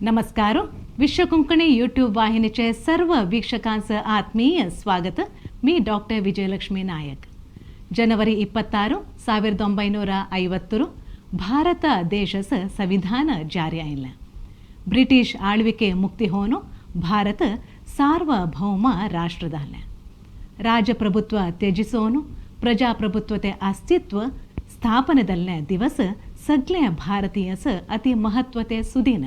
नमस्कार. विश्व कोंकणी यूट्यूब वाहिनीचे सर्व ವೀಕ್ಷಕಾಂचं ಆತ್ಮೀಯ ಸ್ವಾಗತ. मी ಡಾಕ್ಟರ್ ವಿಜಯಲಕ್ಷ್ಮಿ ನಾಯಕ್. ಜನವರಿ 26 1950 ಭಾರತ ದೇಶಸ ಸಂವಿಧಾನ ಜಾರಿ ಆಯಿಲ್ಲ. ಬ್ರಿಟಿಷ್ ಆಳ್ವಿಕೆ ಮುಕ್ತಿ ಹೋನು ಭಾರತ ಸಾರ್ವಭೌಮ ರಾಷ್ಟ್ರದಾಲ. ರಾಜಪ್ರಭುತ್ವ ತ್ಯಜಿಸೋನು ಪ್ರಜಾಪ್ರಭುತ್ವತೆ ಅಸ್ತಿತ್ವ ಸ್ಥಾಪನೆದಲ್ಲೆ ದಿವಸ ಸಗ್ಲೆ ಭಾರತೀಯಸ ಅತಿ ಮಹತ್ವತೆ ಸುದಿನ.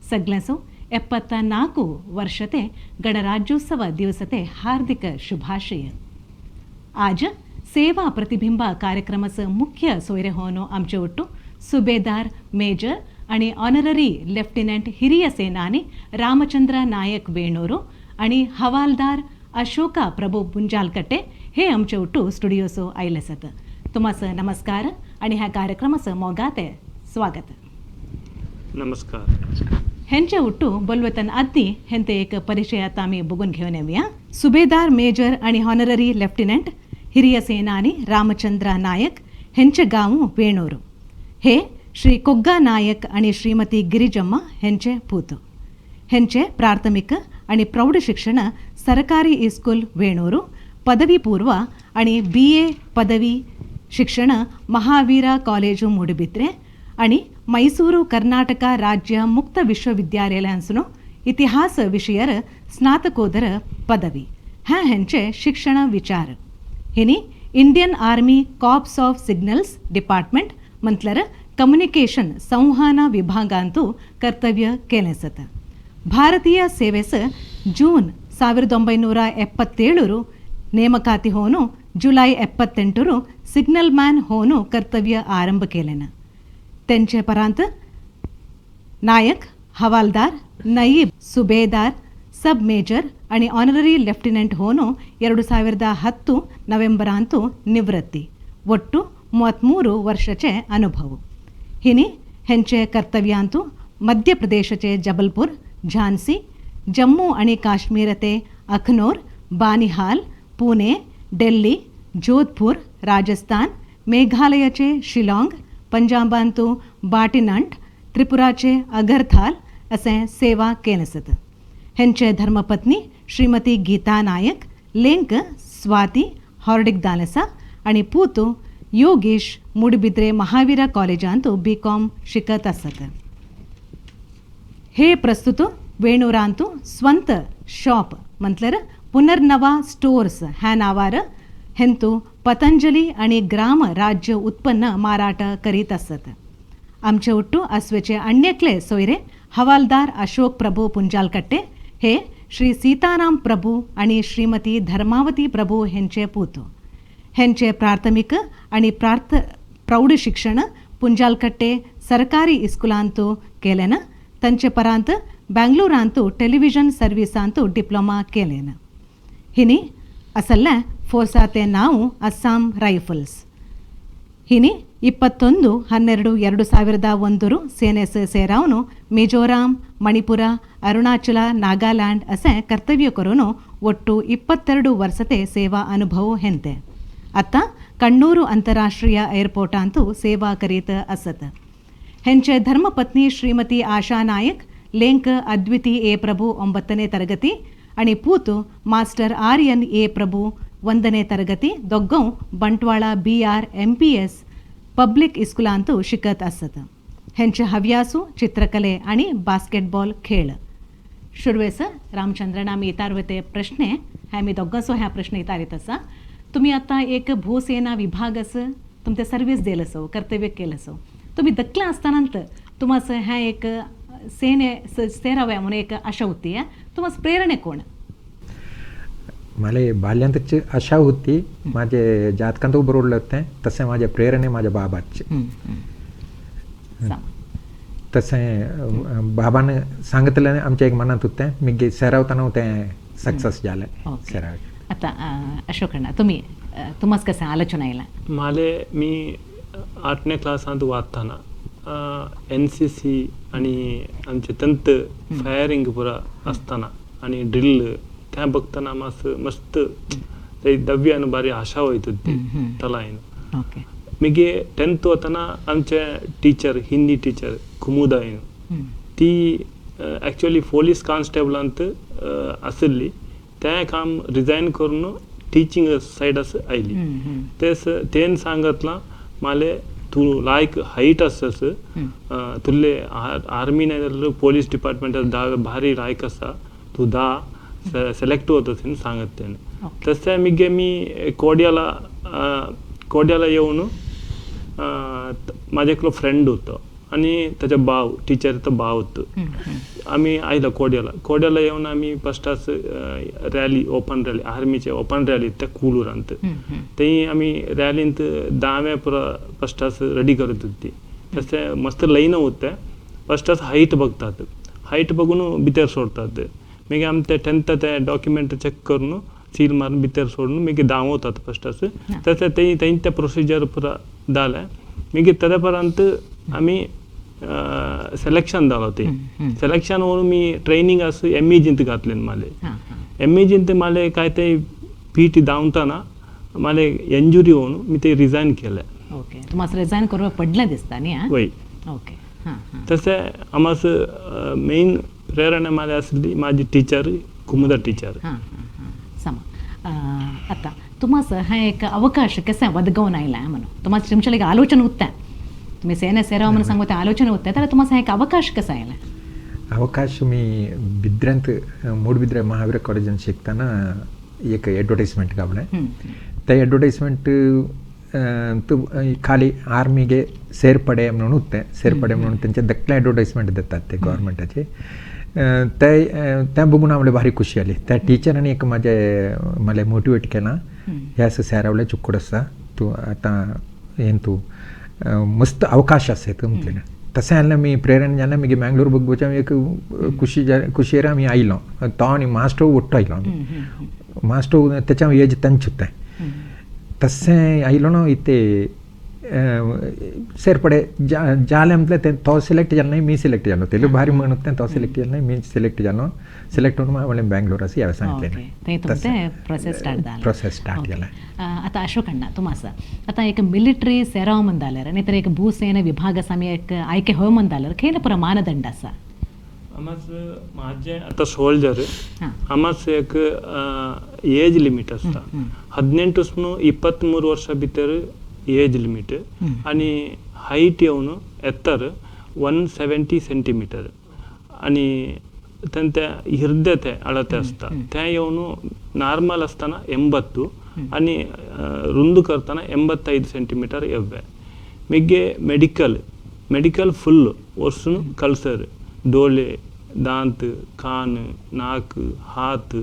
ಸಗ್ಲೆಸು 74 ವರ್ಷತೆ ಗಣರಾಜ್ಯೋತ್ಸವ ದಿವಸತೆ ಹಾರ್ದಿಕ ಶುಭಾಶಯ. आज सेवा प्रतिबिंबा कार्यक्रमाचं मुख्य सोयरे होनो आमचे ಒಟ್ಟು सुभेदार मेजर आणि ऑनररी लेफ्टिनंट हिरिय सेनानी रामचंद्र नायक वेणूರು आणि हवालदार अशोका प्रभू पुंजालकट्टे हे आमचे ಒಟ್ಟು स्टुडिओसो आयले आसात. तुमाचं नमस्कार आणि ह्या कार्यक्रमाचं मोगाते स्वागत. नमस्कार. हेंचे ಒಟ್ಟು बोलवतन आदी हेंते एक परिचय आता आमी बघून घेऊन येऊया. सुभेदार मेजर आणि ऑनररी लेफ्टिनंट ಹಿರಿಯ ಸೇನಾನಿ ರಾಮಚಂದ್ರ ನಾಯಕ್ ಹೆಂಚೆ ಗಾವು ವೇಣೂರು. हे श्री कोग्गा नायक आणि श्रीमती गिरिजम्मा हेंचे पूत. हेंचे ಪ್ರಾಥಮಿಕ आणि प्रौढ शिक्षण सरकारी इस्कूल ವೇಣೂರು, ಪದವಿ ಪೂರ್ವ आणि बी.ए. ಪದವಿ ಶಿಕ್ಷಣ ಮಹಾವೀರ ಕಾಲೇಜು ಮೂಡುಬಿದ್ರೆ आणि ಮೈಸೂರು ಕರ್ನಾಟಕ ರಾಜ್ಯ ಮುಕ್ತ ವಿಶ್ವವಿದ್ಯಾಲಯ ಇತಿಹಾಸ ವಿಷಯರ ಸ್ನಾತಕೋತ್ತರ ಪದವಿ. ಹ್ಯಾ ಹೆಂಚೆ ಶಿಕ್ಷಣ ವಿಚಾರ. ಹಿನಿ Indian Army Corps of Signals Department ಮಂತ್ಲರ communication ಸಂವಹನ ವಿಭಾಗಾಂತೂ ಕರ್ತವ್ಯ ಕೇಲೆಸತ. ಭಾರತೀಯ ಸೇವೆಸ ಜೂನ್ 1977ರು ನೇಮಕಾತಿ ಹೋನು ಜುಲೈ 78ರು ಸಿಗ್ನಲ್ ಮ್ಯಾನ್ ಹೋನು ಕರ್ತವ್ಯ ಆರಂಭ ಕೇಲೆನ. ತೆಂಚೆ ಪರಾಂತ ನಾಯಕ್, हवालदार, ನಯೀಬ್ ಸುಬೇದಾರ್, ಸಬ್ ಮೇಜರ್ आणि ಆನರರಿ ಲೆಫ್ಟಿನೆಂಟ್ ಹೋನು 2010 ನವೆಂಬರಾಂತು ನಿವೃತ್ತಿ. ಒಟ್ಟು 33 ವರ್ಷचे ಅನುಭವ. ಹಿನಿ ಹೆಂಚೆ ಕರ್ತವ್ಯಾಂತು मध्य प्रदेशचे जबलपूर, झांसी, जम्मू आणि काश्मीरते अखनोर, बानिहाल, पुणे, दिल्ली, जोधपूर, राजस्थान, मेघालयाचे शिलाँग, पंजाबांतू बाटिनंट, त्रिपुराचे अगरथाल असे सेवा केले. हेंचे धर्मपत्नी श्रीमती गीता नायक, लेंक स्वाती हार्डिक दालसा आणि पूतु योगेश मुडबिद्रे महावीರ ಕಾಲೇಜಾಂತು बी कॉम शिकत असत. हे प्रस्तुत ವೇಣೂರಾಂತು ಸ್ವಂತ ಶಾಪ್ म्हटल्यार पुनर्नवा स्टोर्स ह्या नावार हेंतु पतंजली आणि ग्राम राज्य उत्पन्न माराಟ करीत असत. आमचे ಒಟ್ಟು ಅಸ್ವೆचे ಅಣ್ಯಕ್ಲೆ सोयरे हवालदार अशोक प्रभू पुंजालकट्टे हे श्री सीताराम प्रभू आणि श्रीमती धर्मावती प्रभू हेंचे पूत. हेंचे ಪ್ರಾಥಮಿಕ आणि प्रौढ शिक्षण पुंजालकट्टे सरकारी इस्कुलांतू केलेन. तांचे परांत बेंगळूरांतू टेलिविजन सर्विसांतू डिप्लोमा केलेन. हिनी असल्ले ಫೋರ್ಸಾತೆ ನಾವು ಅಸ್ಸಾಂ ರೈಫಲ್ಸ್. ಹಿನಿ 21-12-2001ರು ಸೇನೆಸ್ ಸೇರಾವನು ಮಿಜೋರಾಂ, ಮಣಿಪುರ, ಅರುಣಾಚಲ, ನಾಗಾಲ್ಯಾಂಡ್ असे ಕರ್ತವ್ಯ करून ಒಟ್ಟು 22 ವರ್ಷತೆ ಸೇವಾ ಅನುಭವ ಹೆಂತೆ. ಅತ್ತ ಕಣ್ಣೂರು ಅಂತಾರಾಷ್ಟ್ರೀಯ ಏರ್ಪೋರ್ಟಾಂತೂ ಸೇವಾ ಕರೀತ असत. ಹೆಂಚೆ ಧರ್ಮಪತ್ನಿ ಶ್ರೀಮತಿ ಆಶಾ ನಾಯಕ್, ಲೇಂಕ್ ಅದ್ವಿತಿ ಎ ಪ್ರಭು ಒಂಬತ್ತನೇ ತರಗತಿ आणि पूत ಮಾಸ್ಟರ್ ಆರ್ಯನ್ ಎ ಪ್ರಭು ಒಂದನೇ ತರಗತಿ, ದೊಗ್ಗೌ ಬಂಟ್ವಾಳ BRMPS public इस्कुलांतू शिकत असत. हेंचे हव्यासू चित्रकले आणि बास्केटबॉल खेळ. सुरवेस रामचंद्रन आमी इतारवते प्रश्ने हे आमी दोगांचो ह्या प्रश्न इतारीत आसा. तुमी आतां एक भूसेना विभाग आसा, तुमचे सर्वीस दिल असो, कर्तव्य केलं असो. तुम्ही दकला असताना तुम्हाला ह्या एक सेने सेराव्या म्हणून एक आशा होती, तुम्हाला प्रेरणा कोण? मला बाल्यांतच आशा होती. माझे जातकांत बरोबर होते, तसे माझे प्रेरणे माझ्या बाबाचे. सांग. तसें बाबान सांगतलें आमच्या एक मनांत होतें, मागीर सेरावतना तें सक्सेस जालें. सेराव. आता अशोक अण्णा, तुम्ही तुम्हाला कसं आलोचना येयला? माले मी आठण्या क्लासांत वाचताना NCC आणि आमचे तंत फायरिंग पुरा असताना आणि ड्रिल त्या बघताना मास मस्त ते दव्यान बारी आशा वयत होती तलायन. मिगे 10th वतना आमचे टीचर, हिंदी टीचर कुमुदा येवन ती ॲक्च्युअली पोलीस कॉन्स्टेबलांत आशिल्ली, तें काम रिजायन करून टिचींग सायड आस आयली. ते तेन सांगतलां माले तूं लायक हायट आसस, तुल्ले आर्मी नाय जाल्यार पोलीस डिपार्टमेंट भारी लायक आसा, तूं दा सेलेक्ट वता अशें सांगत तेणें. तशें मागीर मी कोड्याला कोड्याला येवन म्हाजे एकलो फ्रेंड होतो आनी ताजो भाव टिचर, तो भाव होतो. आमी आयलो कोड्याला. कोड्याला येवन आमी फस्टाच रॅली, ओपन रॅली, आर्मीचे ओपन रॅली त्या कुलूरांत, थंय आमी रॅलींत दावे पुरा फस्टाच रेडी करत होती. तशें मस्त लायन होते. फस्टाच हायट बघतात, हायट बघून भितर सोडतात. मागीर आमी ते टेंथ ते डॉक्युमेंट चॅक करून सील मारून भितर सोडून मागीर धांवतात फस्टाच. तशें थंय थंय ते प्रोसिजर पुरा जालें. मागीर तेज्या उपरांत आमी सेलेक्शन जालो. ते सेलेक्शन म्हणून मी ट्रेनिंग आस एम ई जींत घातले माले. एम ई जींत माले काय ते पी टी धांवतना माले इंजुरी होवन मी ते रिजायन केलें. ओके, तुम्हाला रिजायन करूं पडलें दिसता न्ही? वय. ओके. तशें आमस मेन प्रेरणा माले आसली म्हाजी टिचर, कुमुदा टिचर. समा आतां तुमास हें एक अवकाश कशें वदगोवन आयलें म्हणून तुमास तुमचें एक आलोचन उत्ता, तुम्ही सेने सेराव म्हणून सांगू ते आलोचन उत्ता, जाल्यार तुमास एक अवकाश कसो आयलें? अवकाश मी बिद्र्यांत मूडबिद्रे महावीर कॉलेजान शिकतना एक एडवर्टायजमेंट गावलें. ते एडवर्टायजमेंट खाली आर्मीगे सेर्पडे म्हणून उत्ते, सेर्पडे म्हणून तेंचे दकले एडवर्टायजमेंट दितात ते गव्हर्मेंटाचे. ते तें बघून आमकां भारी खुशी जाली. त्या टिचरांनी एक म्हाजे म्हाका मोटिवेट केलां, ह्या सेरावले चुक्कड आसा तूं आतां हें तूं मस्त अवकाश आसा म्हटलें. तशें जाल्यार मी प्रेरणा जाल्यार मागीर मँगलोर बघूच्या एक खुशी खुशयेर आमी आयलो. तो आनी मास्टर ಒಟ್ಟು आयलो आमी, मास्टर तेच्या एज तेंच तें. तशें आयलो न्हू इते सेर्पडे जालें म्हटल्यार तें तो सिलेक्ट जालो न्हय, मी सिलेक्ट जालो. तेलू भारी म्हणून तें तो सिलेक्ट जालो न्हय, मी सिलेक्ट जालो. सिलेक्ट म्हणून हांवें बँगलोर आसा ह्या सांगलें. प्रोसेस स्टार्ट जालें. प्रोसेस स्टार्ट जालें. आतां अशोक अण्णा तुमास आतां एक मिलिटरी सेराव म्हण जाल्यार न्ही तर एक भूसेना विभाग आसा, आमी एक आयके हय म्हण जाल्यार खंय पुरो मानदंड आसा? आमास म्हाजें आतां सोल्जर आमास एक एज लिमीट आसता, 18 23 वर्सां भितर एज लिमीट. आनी हायट येवन एत्तर 170 सेंटीमिटर आनी तें हृदय तें अळते आसता तें येवन नॉर्मल आसतना 80 आनी रुंद करतना 85 सेंटीमिटर येवे. मागीर मेडिकल, मेडिकल फुल वचून कल्सर दोळे, दांत, कान, नाक, हात,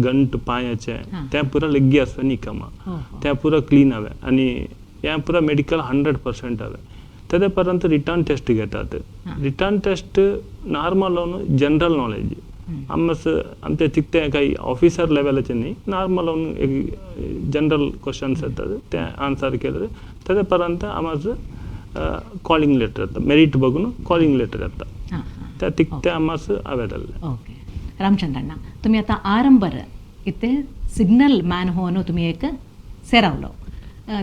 गंट पांयाचे तें पुरा लेग्गी आसता निकमा, तें पुरा क्लीन हांवें आनी हें पुरा मेडिकल 100% हांवें. तेजे उपरांत रिटर्न टेस्ट घेतात. Return test normal general knowledge आमस आमचे तिकते काही ऑफिसर लेवलाचे न्ही, नॉर्मल एक जनरल क्वेश्चन्स येतात ते आन्सर केले. तेजे उपरांत आमच कॉलिंग लेटर येता, मेरीट बघून कॉलिंग लेटर येता, त्या तिकते आमस हांवें जाल्लें. ओके रामचंद्र अण्णा, तुम्ही आतां आरंबर इथे सिग्नल मॅन होवन तुम्ही एक सेरावलो,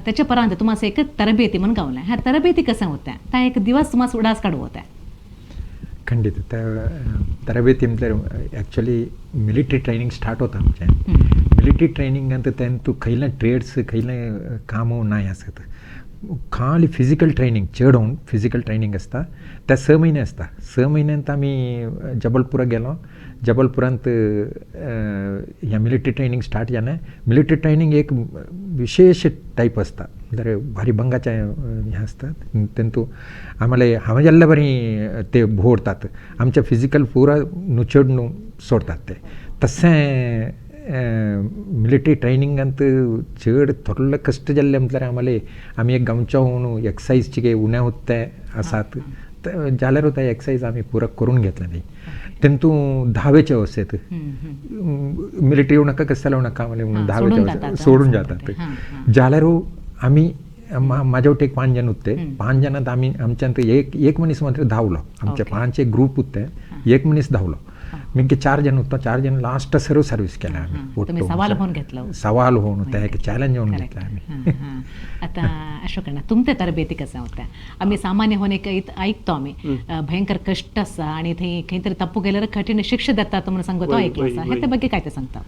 त्याच्या परांत तुम्हाला एक तरबेती म्हणून गावलें. ह्या तरबेती कसं होत्या? त्या एक दिवस तुम्हाला उडास काढू होत्या? खंडित त्या तरबेती म्हटल्यार ॲक्च्युअली मिलिटरी ट्रेनिंग स्टार्ट होता आमचें. मिलिटरी ट्रेनिंगांत तें तूं खंयले ट्रेड्स खंयले कामू नाय आसत, खाली फिजिकल ट्रेनिंग चड होवन फिजिकल ट्रेनिंग आसता. ते 6 म्हयने आसता. 6 म्हयन्यांत आमी जबलपुरा गेलो. जबलपुरांत ह्या मिलिटरी ट्रेनिंग स्टार्ट जालें. मिलिटरी ट्रेनिंग एक विशेष टायप आसता, म्हळ्यार भारी भंगाचें हें आसता. तेंतू आम्हाला हांवें जाल्ले बरी ते भोंवतात, आमचे फिजिकल पुरा नुचोड न्हू सोडतात ते. तशें मिलिटरी ट्रेनिंगांत चड थोडले कश्ट जाल्ले म्हटल्यार आम्हाला आमी एक गांवच्या होवन एक्सरसाइज उणें उरता आसात जाल्यार ते एक्सरसाइज आमी पुरा करून घेतले न्ही. तेंतू धावेचे अवस्थेत मिलिटरी येवं नाका कसल्यार येवं नाका म्हणून धावेचे अवस्थेत सोडून जातात. जाल्यार आमी म्हाज्या वटेक 5 जाण उत्ते, 5 जाणांत आमी आमच्यांत एक एक मनीस मात्र धांवलो. आमचे 5 एक ग्रूप उत्ते, एक मनीस धांवलो. मिगे 4 जण होतो, 4 जण लास्ट सर्व सर्व्हिस केला आम्ही. तुम्ही सवाल होऊन घेतलं, सवाल होऊन होता, एक चॅलेंज होऊन घेतला आम्ही. आता अशोकण्णा तुमच्या तरबेती कसं होत्या? आम्ही सामान्य होणे ऐकतो आम्ही भयंकर कष्ट असा आणि थंय खंय तरी तप्पू गेल्यार कठीण शिक्षा देतात म्हणून सांगतो ऐकलं आसा, हे ಬಗ್ಗೆ काय ते सांगता?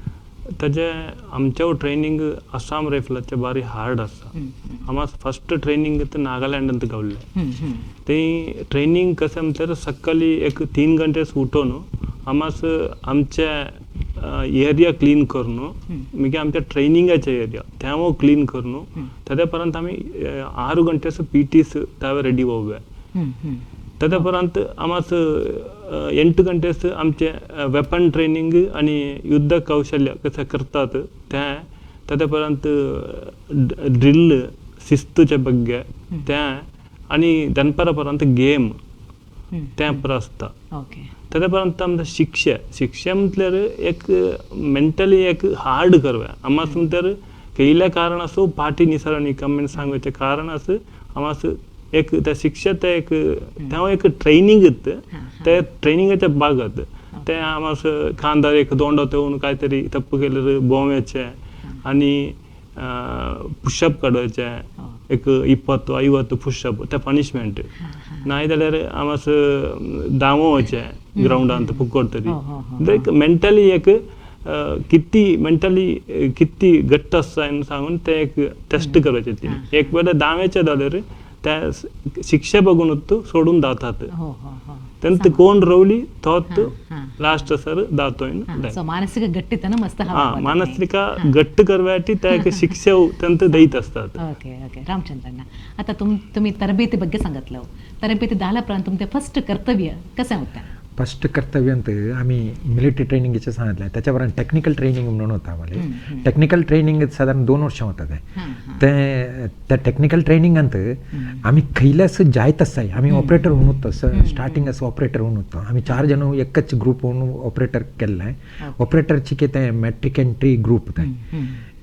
ताजे आमच्या ट्रेनिंग आसाम रायफलाचे भारी हार्ड आसा. आमा फर्स्ट ट्रेनिंग तर नागालँडांत गावल्लें. ते ट्रेनिंग कशें म्हटल्यार सकाळी एक 3 घंटे उठोवन आमास आमचे एरिया क्लीन करून मागीर आमच्या ट्रेनिंगाचे एरिया तेवो क्लीन करून ताज्या उपरांत आमी 6 घंटे पी टीस त्यावे रेडी व्हावे. ताज्या उपरांत आमास 8 घंटे आमचे वेपन ट्रेनिंग आनी युद्ध कौशल्य कशें करतात तें, ताज्या उपरांत ड्रिल शिस्तूचे ಬಗ್ಗೆ तें आनी दनपारा उपरांत गेम तें पुरो आसता. ताज्या उपरांत आमकां शिक्षा, शिक्षा म्हटल्यार एक मेंटली एक हार्ड करवे आमास म्हटल्यार खंयल्या कारण आसूं पाटी निसरणी कमेंट सांगचे कारण आसूं आमास एक त्या शिक्षा ते एक तें एक ट्रेनिंग ते ट्रेनिंगाच्या भागात ते आमास खांदार एक दोंडो तेवन काय तरी तप्पू केल्यार भोंवयाचे आनी पुशअप काडपाचे एक 20-50 पुशअप ते पनिशमेंट, नाय जाल्यार आमास धांवोवचें ग्रावंडांत फुकट तरी. एक मेंटली एक किती मेंटली किती घट्ट आसा सांगून ते एक टेस्ट करपाचें. ती एक वेळा धांवेचें जाल्यार त्या शिक्षा बघून सोडून दातात तेंत कोण रवली तोत लास्ट सर दातो. मानसिक गट्टितन मस्त मानसिक गट्ट करवाटी त्या शिक्षा तेंत दैत असतात. ओके ओके रामचंद्रण्णा आता तुम्ही तरबेती ಬಗ್ಗೆ सांगितलं, तरबेती झाल्यापर्यंत तुमचे फर्स्ट कर्तव्य कसं होतं? फर्स्ट कर्तव्य अंत आम्ही मिलिटरी ट्रेनिंगचे सांगितलं, त्याच्यावर टेक्निकल ट्रेनिंग म्हणून होतं आम्हाला. टेक्निकल ट्रेनिंग साधारण 2 वर्ष होतं ते. त्या टेक्निकल ट्रेनिंगांत आम्ही खैल्यास जायत आसाय आम्ही ऑपरेटर होऊन होतो, स्टार्टिंग असं ऑपरेटर होऊन होतो आम्ही. 4 जण एकच ग्रुप होऊन ऑपरेटर केलं आहे. ऑपरेटरची के ते मॅट्रिक एंट्री ग्रुप ते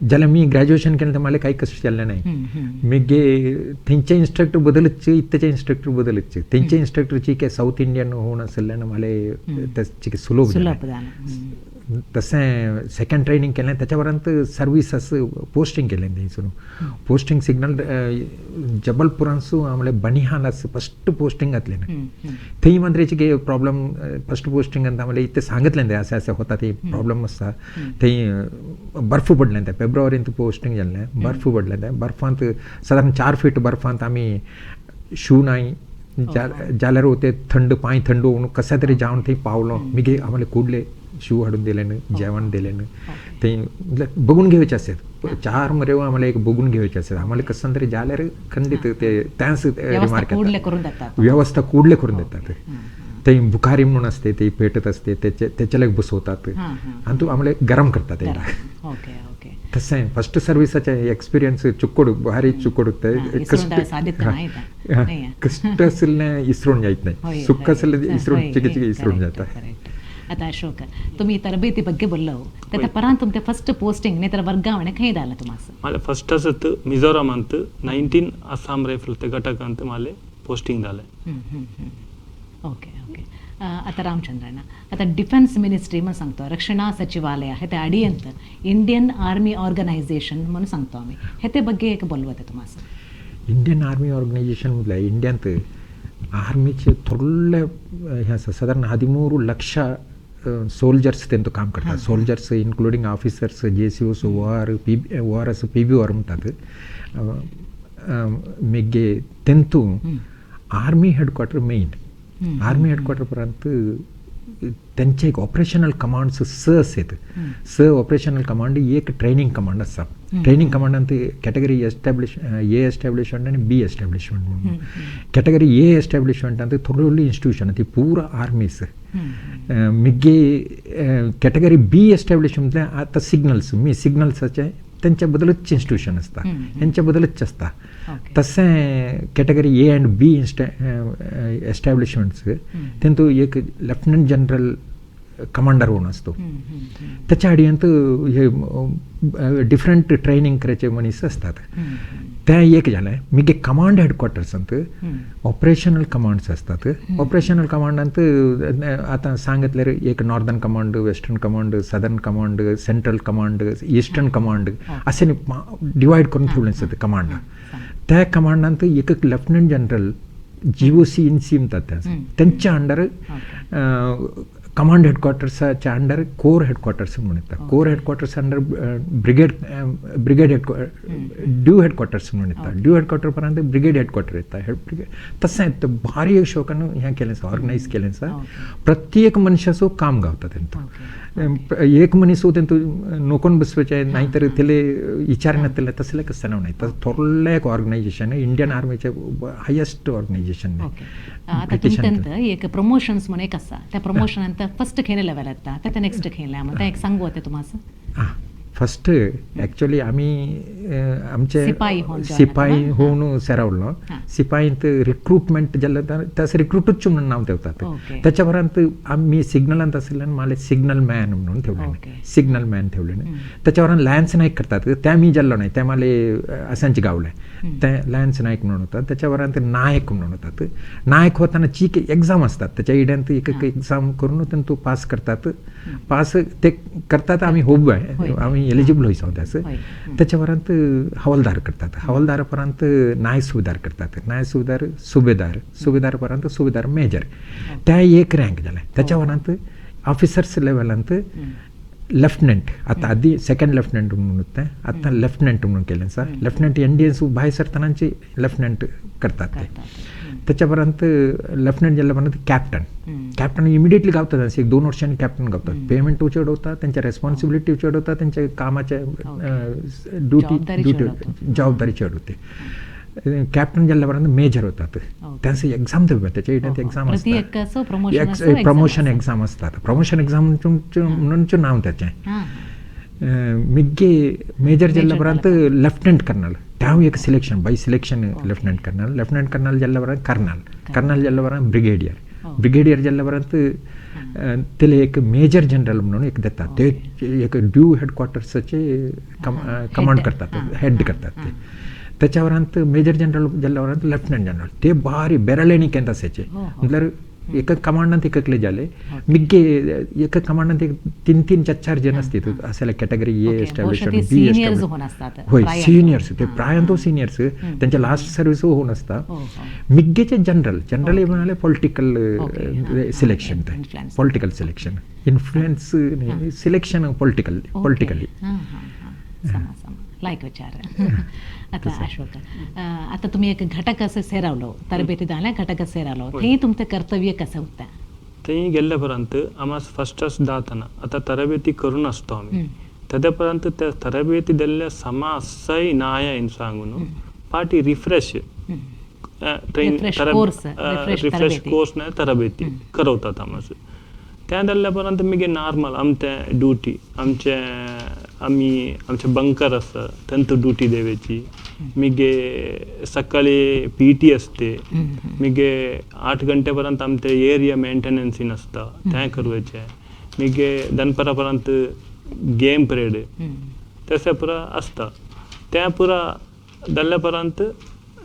जाल्यार मी ग्रॅज्युएशन केलें मला काही कष्ट जाल्लें नाही. मागीर थंयचे इन्स्ट्रक्टर बदलचे इत्तचे इन्स्ट्रक्टर बदलचे, थंयचे इन्स्ट्रक्टरची काय साऊथ इंडियन होऊन आसल्यान मला त्याचे सुलभ जालें. तशें सेकंड ट्रेनिंग केलें, त्याच्या उपरांत सर्वीस असं पोस्टिंग केलें. थंयसून पोस्टिंग सिग्नल जबलपुरांसून आमले बनिहाल असं फर्स्ट पोस्टिंग घातलें. थंय मात्र की प्रॉब्लम फर्स्ट पोस्टिंग आम्हाला इथे सांगितलें ते असें असें होता ते प्रॉब्लम आसा. थंय बर्फ पडलें, ते फेब्रुवारींत पोस्टिंग जाल्लें, बर्फ पडलें. ते बर्फांत सादारण 4 फीट बर्फांत आमी शू नाय जाल्यार ते थंड पांय थंड होऊन कशें तरी जावन थंय पावलो. मागीर आम्हाला कुडले शू हाडून दिले, जेवण दिले. ते बघून घेवचे आसत 4 मरे आम्हाला एक बघून घेवचे आसत आम्हाला कसं तरी जाल्यार खंडीत ते त्याच रिमार्क व्यवस्था कुडले करून देतात. ते बुखारी म्हणून असते, ते पेटत असते, त्याच्याला बसवतात आणि तू आम्हाला गरम करतात. तसें फर्स्ट सर्विसाचे एक्सपिरियन्स चुक्कोड भारी चुक्कोड कष्ट आशिल्लें इसरोन जायत नाही, सुख आशिल्लें इसरोन चिके चिके इसरोन जाता. आता अशोक तुम्ही तरबेती ಬಗ್ಗೆ बोललो, त्याच्या परांत तुमचे फर्स्ट पोस्टिंग नाही तर वर्गावणे खंय झालं तुम्हाला? मला फर्स्ट असत मिझोरामांत 19 आसाम रायफल ते घटकांत मला पोस्टिंग झालं. ओके ओके आता रामचंद्रಣ್ಣ आता डिफेन्स मिनिस्ट्री म्हणून सांगतो, रक्षणा सचिवालय हे ते अडियंत इंडियन आर्मी ऑर्गनायझेशन म्हणून सांगतो आम्ही, हे ते ಬಗ್ಗೆ एक बोलवते तुम्हाला? इंडियन आर्मी ऑर्गनायझेशन म्हटल्यार इंडियांत आर्मीचे थोडले हे आसा साधारण 13 लक्ष सोल्जर्स तेंचो काम करतात. Soldiers including officers, J C Os, O R P O R S P B R म्हणटात. मागीर तेंतू army headquarter main army headquarter उपरांत तेंचे एक ऑपरेशनल कमांड्स 6 आसत. 6 ऑपरेशनल कमांड एक ट्रेनिंग कमांड आसा. ट्रेनिंग कमांडांत कॅटेगरी एस्टॅब्लिश ए एस्टॅब्लिशमेंट आनी बी एस्टॅब्लिशमेंट म्हणून. कॅटेगरी ए एस्टॅब्लिशमेंटांत थोडली इन्स्टिट्यूशन ती पुरा आर्मीस. मागीर कॅटेगरी बी एस्टॅब्लिशमेंट आतां सिग्नल्स मी सिग्नल्साचे तेंच्या बद्दलच इन्स्टिट्यूशन आसता, तेंच्या बद्दलच आसता. तशें category A and B establishments तेंतू एक लेफ्टनंट जनरल कमांडर होऊन असतो. त्याच्या आडियंत हे डिफरंट ट्रेनिंग करायचे मनीस असतात. ते एक जालें. मागीर कमांड हेडक्वॉर्टर्सांत ऑपरेशनल कमांड्स असतात. ऑपरेशनल कमांडांत आतां सांगतल्यार एक northern command, western command, southern command, central command, eastern command अशें डिवायड करून ठेवलें आसता कमांड. त्या कमांडांत एक lieutenant general GOC in C म्हणतात तेंच्या अंडर कमांड हेडक्वॉर्टर्साच्या अंडर कोर हेडक्वॉर्टर्स म्हणून येता. Corps headquarters under brigade brigade div headquarters म्हणून येता. ड्यू हेडक्वॉर्टर पर्यंत ब्रिगेड हेडक्वॉर्टर येता. तशें भारी एक शोकान हें केलें आसा, ऑर्गनायज केलें आसा. प्रत्येक मनशाचो काम गावता तेंतू. एक मनीस तेंतू नोकोन बसपाचें नाही तर तेले विचार नातले तसलें कसलें नाही. थोडलें एक ऑर्गनायजेशन इंडियन आर्मीचें हायेस्ट ऑर्गनायजेशन. आतां तुमच्यांत एक प्रमोशन्स म्हणून एक आसा, त्या प्रमोशनांत फर्स्ट खंय लेवल येता ते नेक्स्ट खंय म्हणटा तें एक सांगू तें तुमकां. फर्स्ट एक्चुअली आमी आमचे सिपाही होऊन सेरावलो. सिपाहींत रिक्रुटमेंट जालें त्यास रिक्रुटूच म्हणून नांव ठेवतात. त्याच्या उपरांत आमी सिग्नलांत आशिल्ल्यान माले सिग्नल मॅन म्हणून ठेवलें, सिग्नल मॅन ठेवलें. त्याच्या उपरांत लॅन्स नायक करतात, ते आमी जाल्लो नाही, ते माले असांचे गावले ते लॅन्स नायक म्हणून होतात. त्याच्या उपरांत नायक म्हणून होतात. नायक होताना चीक एक्झाम असतात, त्याच्या इड्यांत एक एक्झाम करून तो पास करतात. पास ते करतात आमी होब आमी एलिजिबल होयसाव त्यास. त्याच्या उपरांत हवालदार करतात, हवालदार उपरांत नायक सुबेदार करतात, नायक सुबेदार सुबेदार, सुबेदार उपरांत सुबेदार मेजर, त्या एक रँक जालें. त्याच्या उपरांत ऑफिसर्स लेवलांत लेफ्टनंट, आतां आदी सेकंड लेफ्टनंट म्हणून तें आतां लेफ्टनंट म्हणून केलें आसा. लेफ्टनंट एन डी एस भायर सरतनाचे लेफ्टनंट करतात ते. त्याच्या उपरांत लेफ्टनंट जाल्या उपरांत कॅप्टन, कॅप्टन इमिडिएटली गावतात, एक 2 वर्षांनी कॅप्टन गावतात. पेमेंट चड वता, त्यांच्या रेस्पॉन्सिबिलिटी चड वता, त्यांच्या कामाच्या ड्युटी ड्युटी जबाबदारी चड होते. कॅप्टन जाल्या उपरांत मेजर होतात. त्यांचं एक्झाम दिवप, त्याच्या इड्यांत एक्झाम असतात, प्रमोशन एक्झाम असतात. प्रमोशन एक्झाम म्हणून नाव त्याचें. मिग्गे मेजर जाल्या उपरांत लेफ्टनंट कर्नल, त्या एक selection by selection lieutenant colonel, lieutenant colonel जाल्या उपरांत कर्नल, कर्नल जाल्या उपरांत ब्रिगेडियर, ब्रिगेडियर जाल्या उपरांत तेले एक मेजर जनरल म्हणून एक देतात. ते एक ड्यू हेडक्वॉर्टर्साचे कमांड करतात, हेड करतात ते. त्याच्या उपरांत मेजर जनरल जाल्या उपरांत लेफ्टनंट जनरल, ते भारी बेरळेणी केंत असायचे. म्हटल्यार एका कमांडांत एककले जाले मिग्गे एका कमांडांत एक 3-3, 4-4 जण असतात असले कॅटेगरी ए एस्टॅब्लिश बी एस्टॅब्लिश. होय, सिनियर्स ते प्रायंत सिनियर्स, त्यांच्या लास्ट सर्व्हिस होऊन असता. मिग्गेचे जनरल, जनरल म्हणाले पॉलिटिकल सिलेक्शन, ते political selection influence selection political politically. लायक विचार. आता अशोक, आता तुम्ही एक घटक असे सेरावलो, तरबेती जाल्या घटक सेरावलो, थंय तुमचं कर्तव्य कसं होतं? थंय गेल्ले उपरांत आमा फर्स्टच दातना आतां तरबेती करून आसतो आमी, तेद्या उपरांत त्या तरबेती दिल्ल्या समा आसाय नाय सांगून पाटी रिफ्रेश ट्रेन रिफ्रेश कोर्स ना तरबेती करवतात आमास. त्या जाल्ल्या उपरांत मागीर नॉर्मल आमचे ड्युटी, आमचे आमी आमचे बंकर आसा तेंत ड्युटी देवाची. मागीर सकाळी पी टी असते, मागीर 8 घंटे पर्यंत आमचे एरिया मेंटेनन्सीन आसता तें करपाचें. मागीर दनपारा पर्यंत गेम पिरियड तशें पुरा आसता. तें पुरा जाल्ल्या उपरांत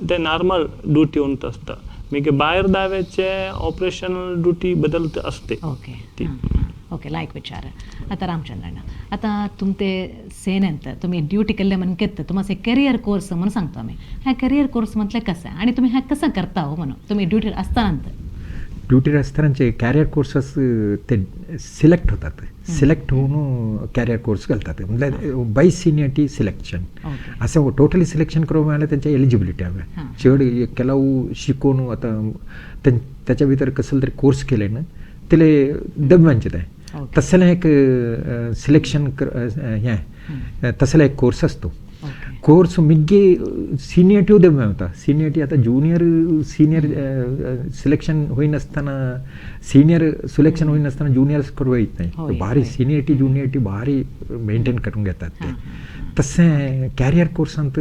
तें नॉर्मल ड्युटी म्हणटा आसता. मागीर भायर दाव्याचे ऑपरेशनल ड्युटी बदलत असते. ओके ओके, लायक विचार. आता रामचंद्रन, आता तुमते सेनेंत तुम्ही ड्युटी केल्ले म्हणकेत तुम्हाला करिअर कोर्स म्हणून सांगतो आम्ही, ह्या करिअर कोर्स म्हटलं कसं आणि तुम्ही ह्या कसं करता हो म्हणून तुम्ही ड्युटीर असताना? ड्युटीर असतानाचे कॅरियर कोर्सेस ते सिलेक्ट होतात, सिलेक्ट होऊन कॅरियर कोर्स घालतात, म्हणजे बाय सिनियरिटी सिलेक्शन असं टोटली सिलेक्शन करून मिळालं त्यांच्या एलिजिबिलिटी हवे. चड ಕೆಲವು शिकून आता त्याच्या भितर कसले तरी कोर्स केले ना तिले दब्यांचे ते तसलें एक सिलेक्शन हें तसले एक कोर्स असतो. कोर्स मिग्गे सिनियरिटी दब्या होता. सिनियरिटी आता ज्युनियर सिनियर सिलेक्शन होईनासतना सिनियर सिलेक्शन होईनासतना ज्युनियर्स करू येत नाही. भारी सिनियरिटी ज्युनियरिटी भारी मेंटेन करून घेतात ते. तशें कॅरियर कोर्सांत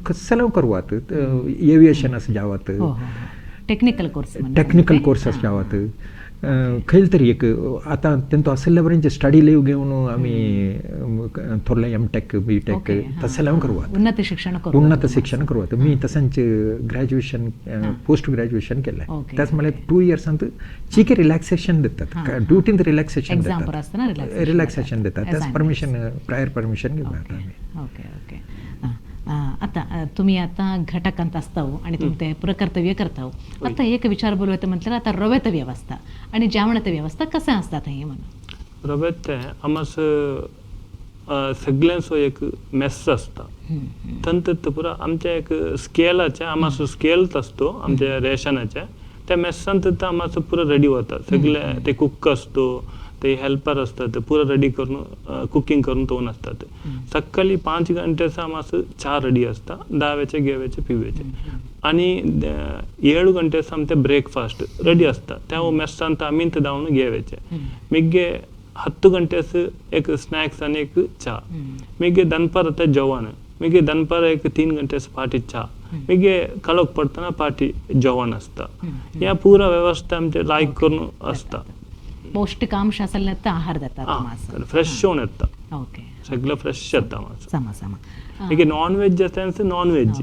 कसलें करवात, एविएशन असं जावत, टेक्निकल कोर्स, टेक्निकल कोर्स असं जावत, खंय तरी एक आतां तेंचो आशिल्ल्या बरें स्टडी लीव घेवन आमी थोडले एम टेक बी टेक तसलें करवात, उन्नत शिक्षण उन्नत शिक्षण करवात. मी तशेंच ग्रॅज्युएशन पोस्ट ग्रॅज्युएशन केलें. त्याच म्हळ्यार 2 इयर्सांत चिके रिलॅक्सेशन दितात, ड्युटींत रिलॅक्सेशन दितात, रिलॅक्सेशन दितात, त्याच परमिशन प्रायर परमिशन घेवन आमी. Okay okay. आतां तुमी आतां घटकांत आसताव आनी तुमी तें पुरो कर्तव्य करताव. आतां एक विचार बोलवता म्हटल्यार आतां रव्यात वेवस्था आनी जेवणाची वेवस्था कशें आसता थंय म्हणून? रव्यात आमस सगळ्यांचो एक मेस आसता, तंत पुरो आमच्या एक स्केलाचे आमचो स्केल आसतो आमच्या रेशनाचे, त्या मेस्सांत आमचो पुरो रेडी वता सगळे. ते कुक असतो, ते हेल्पर असतात, पुरो रेडी करून कुकिंग करून तोवन असतात. सकाळी 5 गंटेचा आमचो चा रेडी असता, दाव्याचे घेव्याचे पिव्याचे, आणि 7 गंटेचा आमचे ब्रेकफास्ट रेडी असता, त्या मेस्सांत आमी धांवन घेव्याचे. मागीर 10 गंटेस एक स्नॅक्स आनी एक चा, मागीर दनपार ते जेवण, मागीर दनपार एक 3 गंटेस पाटी चा, मागीर काळोख पडटना पाटी जेवण आसता. ह्या पुरा वेवस्था आमचे लायक करून आसता. पौष्टिकांश आसल्यार आहार जाता, फ्रेश होऊन येता, सगळं फ्रेश येता. मागीर नॉन वेज तेंच नॉन वेज,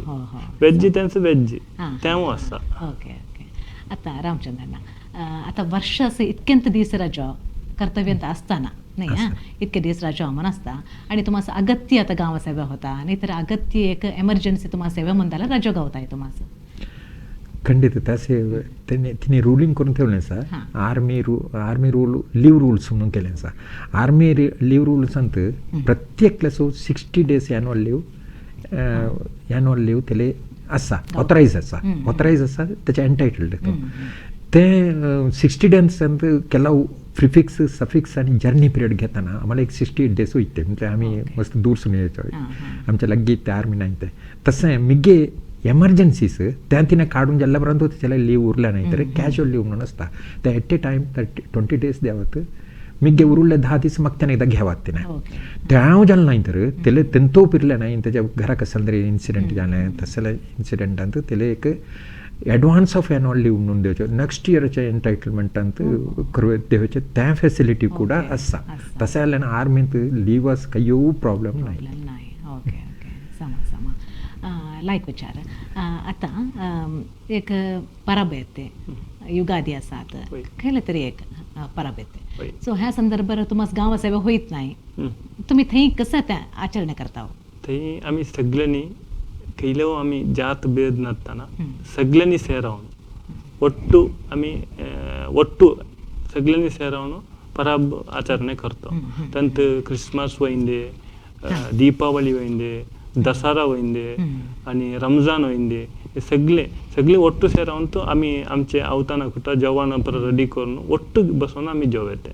वेज तेंच वेज, तेंवूय आसता. Okay okay. आतां रामचंद्रना, आतां वर्ष अशें इतकेंत दीस रजो कर्तव्यांत आसतना न्ही, हां इतके दीस रजो म्हण आसता आनी तुमकां अगत्य आतां गांव सेवा होता न्ही, तर अगत्य एक एमर्जन्सी तुमकां सेवा म्हण जाल्यार रजो गावताय तुमकां? खंडित तशें तिने रुलींग करून ठेवलें आसा. आर्मी रूल लीव रुल्स म्हणून केलें आसा. आर्मी लीव रुल्सांत प्रत्येकल्याचो 60 days annual leave, annual leave तेले आसा, ऑथरायज आसा, ऑथरायज आसा, तेचे एन्टायटल्ड. ते 60 डेजांत केला प्रिफिक्स सफिक्स आनी जर्नी पिरियड घेतना आम्हाला एक 68 डेज वयते, म्हणजे आमी मस्त दूरसून येयचो, आमच्या लागीं ते आर्मी नाय ते. तशें मिगे एमर्जन्सीस त्या तिणें काडून जाल्ल्या उपरांत तेच्या लीव उरले नाही तर कॅज्युअल लीव म्हणून आसता, ते एट ए टायम 20 डेज द्यावत, मिगे उरले 10 दीस म्हाका तेणें एकदां घेवात तिणें. तें जालें नाही तर तेले तेंतो पिरलें नाही, तेच्या घरा कसलें तरी इन्सिडंट जालें, तसले इन्सिडंटांत तेले एक एडवान्स ऑफ एनुअल लीव म्हणून दिवचें, नेक्स्ट इयराच्या एन्टायटलमेंटांत दिवचें, त्या फेसिलिटी ಕೂಡ आसा. तशें जाल्यार आर्मींत लिवास कांय प्रॉब्लेम नाही. ओके ओके, समा समा लायक विचार. आतां एक परब येते, युगादी आसा, आतां खंयले तरी एक परब येते, सो ह्या संदर्भार तुमकां गांव सेवा होयत नाही, तुमी थंय कसं तें आचरण करता? थंय आमी सगळ्यांनी खंयलो आमी जात भेद नासतना सगळ्यांनी सेरावन ಒಟ್ಟು आमी ಒಟ್ಟು सगळ्यांनी सेरावन परब आचರಣೆ करता. ತಂತ ಕ್ರಿಸ್ಮಸ್ वयंदे, दीपावली वयंदे, दसरा वयंदे आनी रमजान वयंदे, हे सगळे सगळे ಒಟ್ಟು ಸೇರಾವಂತೂ आमी आमचे आवताना कुटा जेवण परत रेडी करून ಒಟ್ಟು बसून आमी जेवते.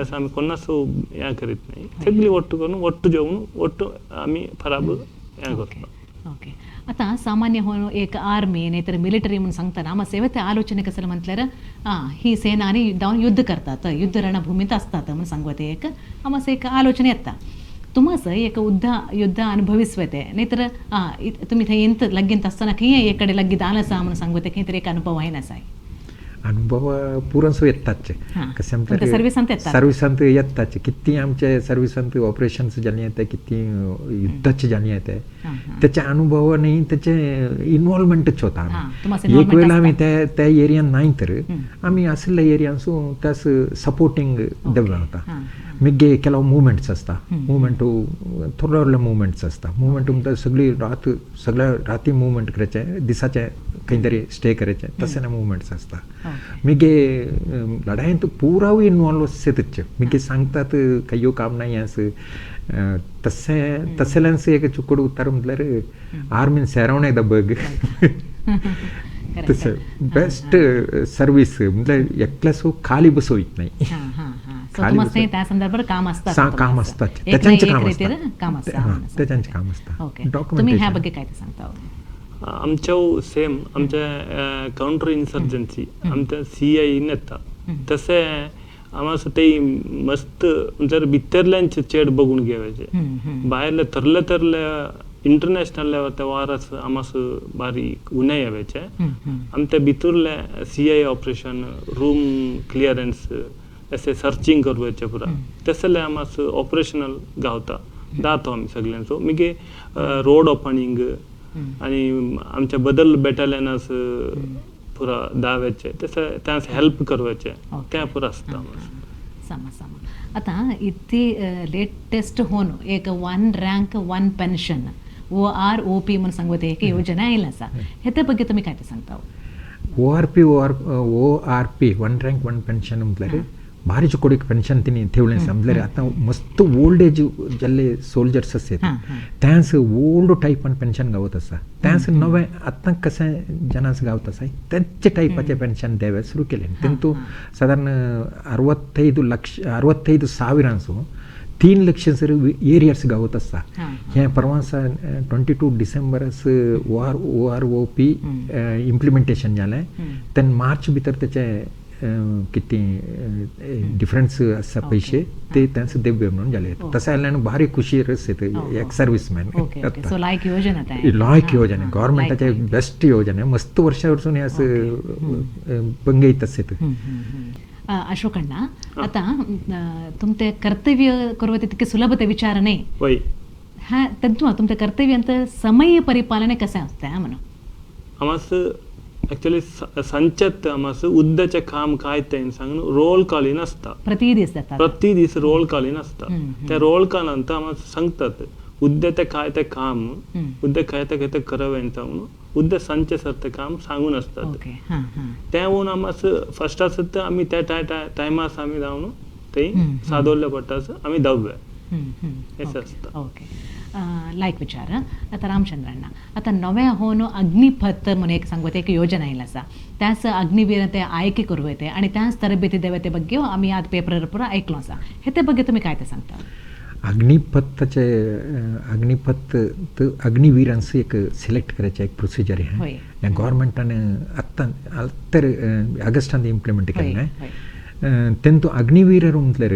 असं आमी कोणाच हें करीत नाही, सगळी ಒಟ್ಟು करून ಒಟ್ಟು जेवण ಒಟ್ಟು आमी परब हें करता. ओके. आतां सामान्य हो एक आर्मी नाही तर मिलिटरी म्हणून सांगतना आम्हा सेवेत आलोचने कसं म्हटल्यार ही सेना आनी जावन युद्ध करतात, युद्ध रणभूमीत असतात म्हणून सांगवते एक आम्हा एक आलोचने येता. तुमस एक युद्ध अनुभविसवते नाही तर तुम्ही थंय इंत लगीन आसतना खंय एक कडेन लगीत आसा म्हणून सांगवते, खंय तरी एक अनुभव आहे नासाय? अनुभव पुरांसो येताच, कशें म्हटल्यार सर्विसांत येतात, सर्विसांत येताच. किती आमचे सर्विसांत ऑपरेशन्स जाली येते, किती युद्धाचे जाली येते, त्याच्या अनुभवाने त्याचे इन्वॉल्वमेंटच होता. एक वेळा आमी त्या त्या एरियान नाही तर आमी आशिल्ल्या एरियांसून त्यास सपोर्टिंग देवला होता. मागीर ಕೆಲವು मुवमेंट्स आसता, मुवमेंट थोडे व्हडले मुवमेंट्स आसता. मुवमेंट म्हणटा सगळी रात सगळ्या राती मुवमेंट करायचे, दिसाचे खंय तरी स्टे करायचे, तशें मुवमेंट्स आसता. मागीर लढायेंत पुराव इन्वॉल्व आसतच. मागीर सांगतात खंयो काम नाही आस तशें तसल्यांच एक चुकड उतार म्हटल्यार आर्मीन सेरावण एकदां बघ, तशें बेस्ट सर्वीस म्हटल्यार एकल्यासो खाली बसोवत नाही. त्या संदर्भात काम असता, काम असता, त्याच्यांचे काम असता, त्याच्यांचे काम असता. तुम्ही ह्या ಬಗ್ಗೆ काय सांगता? आमच्या सेम आमच्या काउंटर इन्सर्जन्सी आमच्या सी I येता तसे आम्हाला ते मस्त जर भितरल्यांचे चेड बघून घेवायचे, भायले थरले थरले इंटरनॅशनल लेवल ते वारस आमास बारीक उणें येवचे आमी ते भितरले CI operation room clearance अशें सर्चींग करपाचें पुरा तसले आमास ऑपरेशनल गावता दातो आमी सगळ्यांचो मागीर रोड ओपनींग आनी आमच्या बदल बॅटालियनास पुरा दाव्याचे तशें त्यास हेल्प करपाचें तें पुरा आसता. समा समा आतां इत्ती लेटेस्ट होन एक 1 रँक 1 पेन्शन OROP म्हणून सांगता एक योजना आयला आसा, हेते ಬಗ್ಗೆ तुमी काय ते सांगता? ORP ORP 1 rank 1 pension म्हटल्यार भारी चुकोडीक पेन्शन तिणी ठेवलें आसा. म्हटल्यार आतां मस्त ओल्ड एज जाल्ले सोल्जर्स आसतात त्यांस ओल्ड टायपान पेन्शन गावत आसा, त्यांस नवें आतां कशें जनांस गावत आसा तेंचे टायपाचें पेन्शन देवे सुरू केलें. तेंतू सादारण 65,000 3 लक्ष सर एरियर्स गावत आसा. हें परवासा 22 डिसेंबरास OROP implementation जालें. तेन्ना मार्च भितर तेचें कितें डिफरन्स आसा पयशे ते त्यांस देवे म्हणून जाले. तशें जाल्यान भारी खुशी रस एक सर्वीसमॅन. लायक योजना गव्हर्मेंटाचे बेस्ट योजना मस्त वर्षा वरसून हें असं पंगयत आसता. अशोकण्णा आतां तुमचें कर्तव्य करप तितकें सुलभ ते विचार न्हय. हा तद्वा तुमचें कर्तव्य अंत समय परिपालने कशें आसता म्हणून? आमास एक्चुअली संचत आमास उद्दाचें काम काय तें सांगून रोल कॉलीन आसता. प्रति दीस जाता, प्रति दीस रोल कॉलीन आसता. त्या रोल कॉलांत आमास सांगतात उद्या तें काय तें काम, उद्या काय तें काय तें करप सांगून उद्या सांजचे सर तें काम सांगून आसतात. तें वोन आमास फर्स्ट आसत आमी त्या टायमास आमी जावन थंय सादोवले पडटा आमी धांववे अशें आसता. ओके लायक विचार. आतां रामचंद्रांना आतां नव्या होन अग्निपथ म्हणून एक सांगता एक योजना आयला आसा, त्याच अग्निवीर ते आयके करूं येते आनी त्याच तरबेती देवे ते ಬಗ್ಗೆ आमी आज पेपरार पुरा आयकलो आसा, हे ते ಬಗ್ಗೆ तुमी काय ते सांगता? अग्निपथाचे अग्निपथ अग्निवीरांस एक सिलेक्ट करायचे एक प्रोसिजर आहे. गव्हर्मेंटान आत्तां आत्तर ऑगस्टान इम्प्लिमेंट केलें. तेंतू अग्निवीर म्हटल्यार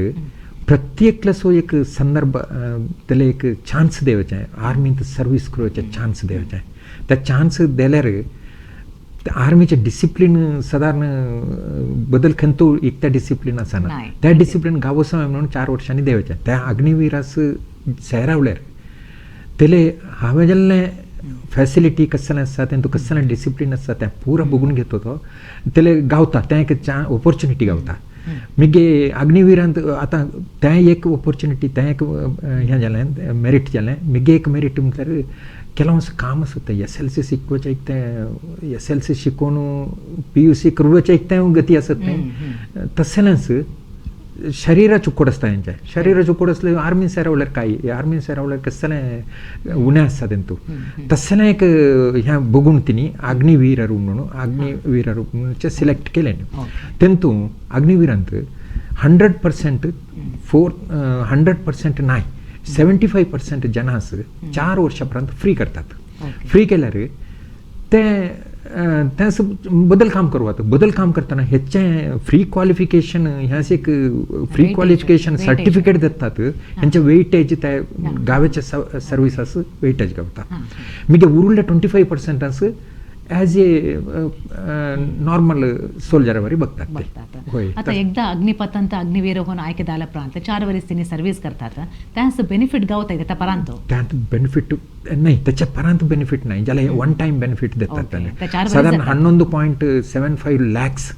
प्रत्येकल्याचो एक संदर्भ त्याला एक चान्स देवचें, आर्मींत सर्वीस करपाचें चान्स देवचें. त्या चान्स दिल्यार आर्मीचें डिसिप्लीन सादारण बदल खंय एक त्या डिसिप्लीन आसना, त्या डिसिप्लीन गावोसो म्हणून 4 वर्षांनी देवचें. त्या अग्निवीरास सेरावल्यार तेले हांवें जाल्लें फॅसिलिटी कसलें आसा तेंतू कसलें डिसिप्लीन आसा तें पुरा बघून घेतो तो तेले गावता, तें एक ऑपॉर्च्युनिटी गावता. मागीर अग्निवीरांत आतां तें एक ऑपॉर्च्युनिटी तें एक हें जालें मेरीट जालें. मागीर एक मेरीट म्हटल्यार ಕೆಲವೊಂದು काम आसता SLC शिकवचें एक तें SLC शिकोवन PUC करपाचें एक तें गती आसत न्ही. तशेंच शरीराचो कोड आसता हेंचें, शरीराचो कोड आसलें आर्मीन सेरावल्यार काय आर्मीन सेरावल्यार कसलें उणें आसता तेंतू तसलें एक हें बघून तिणी अग्निवीर म्हणून अग्निवीर म्हणून सिलेक्ट केलें. तेंतू अग्निवीरांत 100% 100% नाय 75% जनास 4 वर्षां उपरांत फ्री करतात. फ्री केल्यार ते तें बदल काम करवात. बदल काम करतना हेचें फ्री क्वालिफिकेशन हें एक फ्री क्वालिफिकेशन सर्टिफिकेट दितात, हेंचे वेटेज ते गांवाचे सर्विसास वेटेज गावता. मागीर उरिल्ले 25% ॲज ए नॉर्मल सोल्जर वरी बघतात. आता एकदा अग्निपथ ಅಂತ अग्निवीर होऊन आयके दाला प्रांत 4 वर्ष तिने सर्व्हिस करतात, त्यास बेनिफिट गावता येते परांत? त्यात बेनिफिट नाही, त्याच्या परांत बेनिफिट नाही, ज्याला वन टाइम बेनिफिट देतात त्याला साधारण 11.75 लॅक्स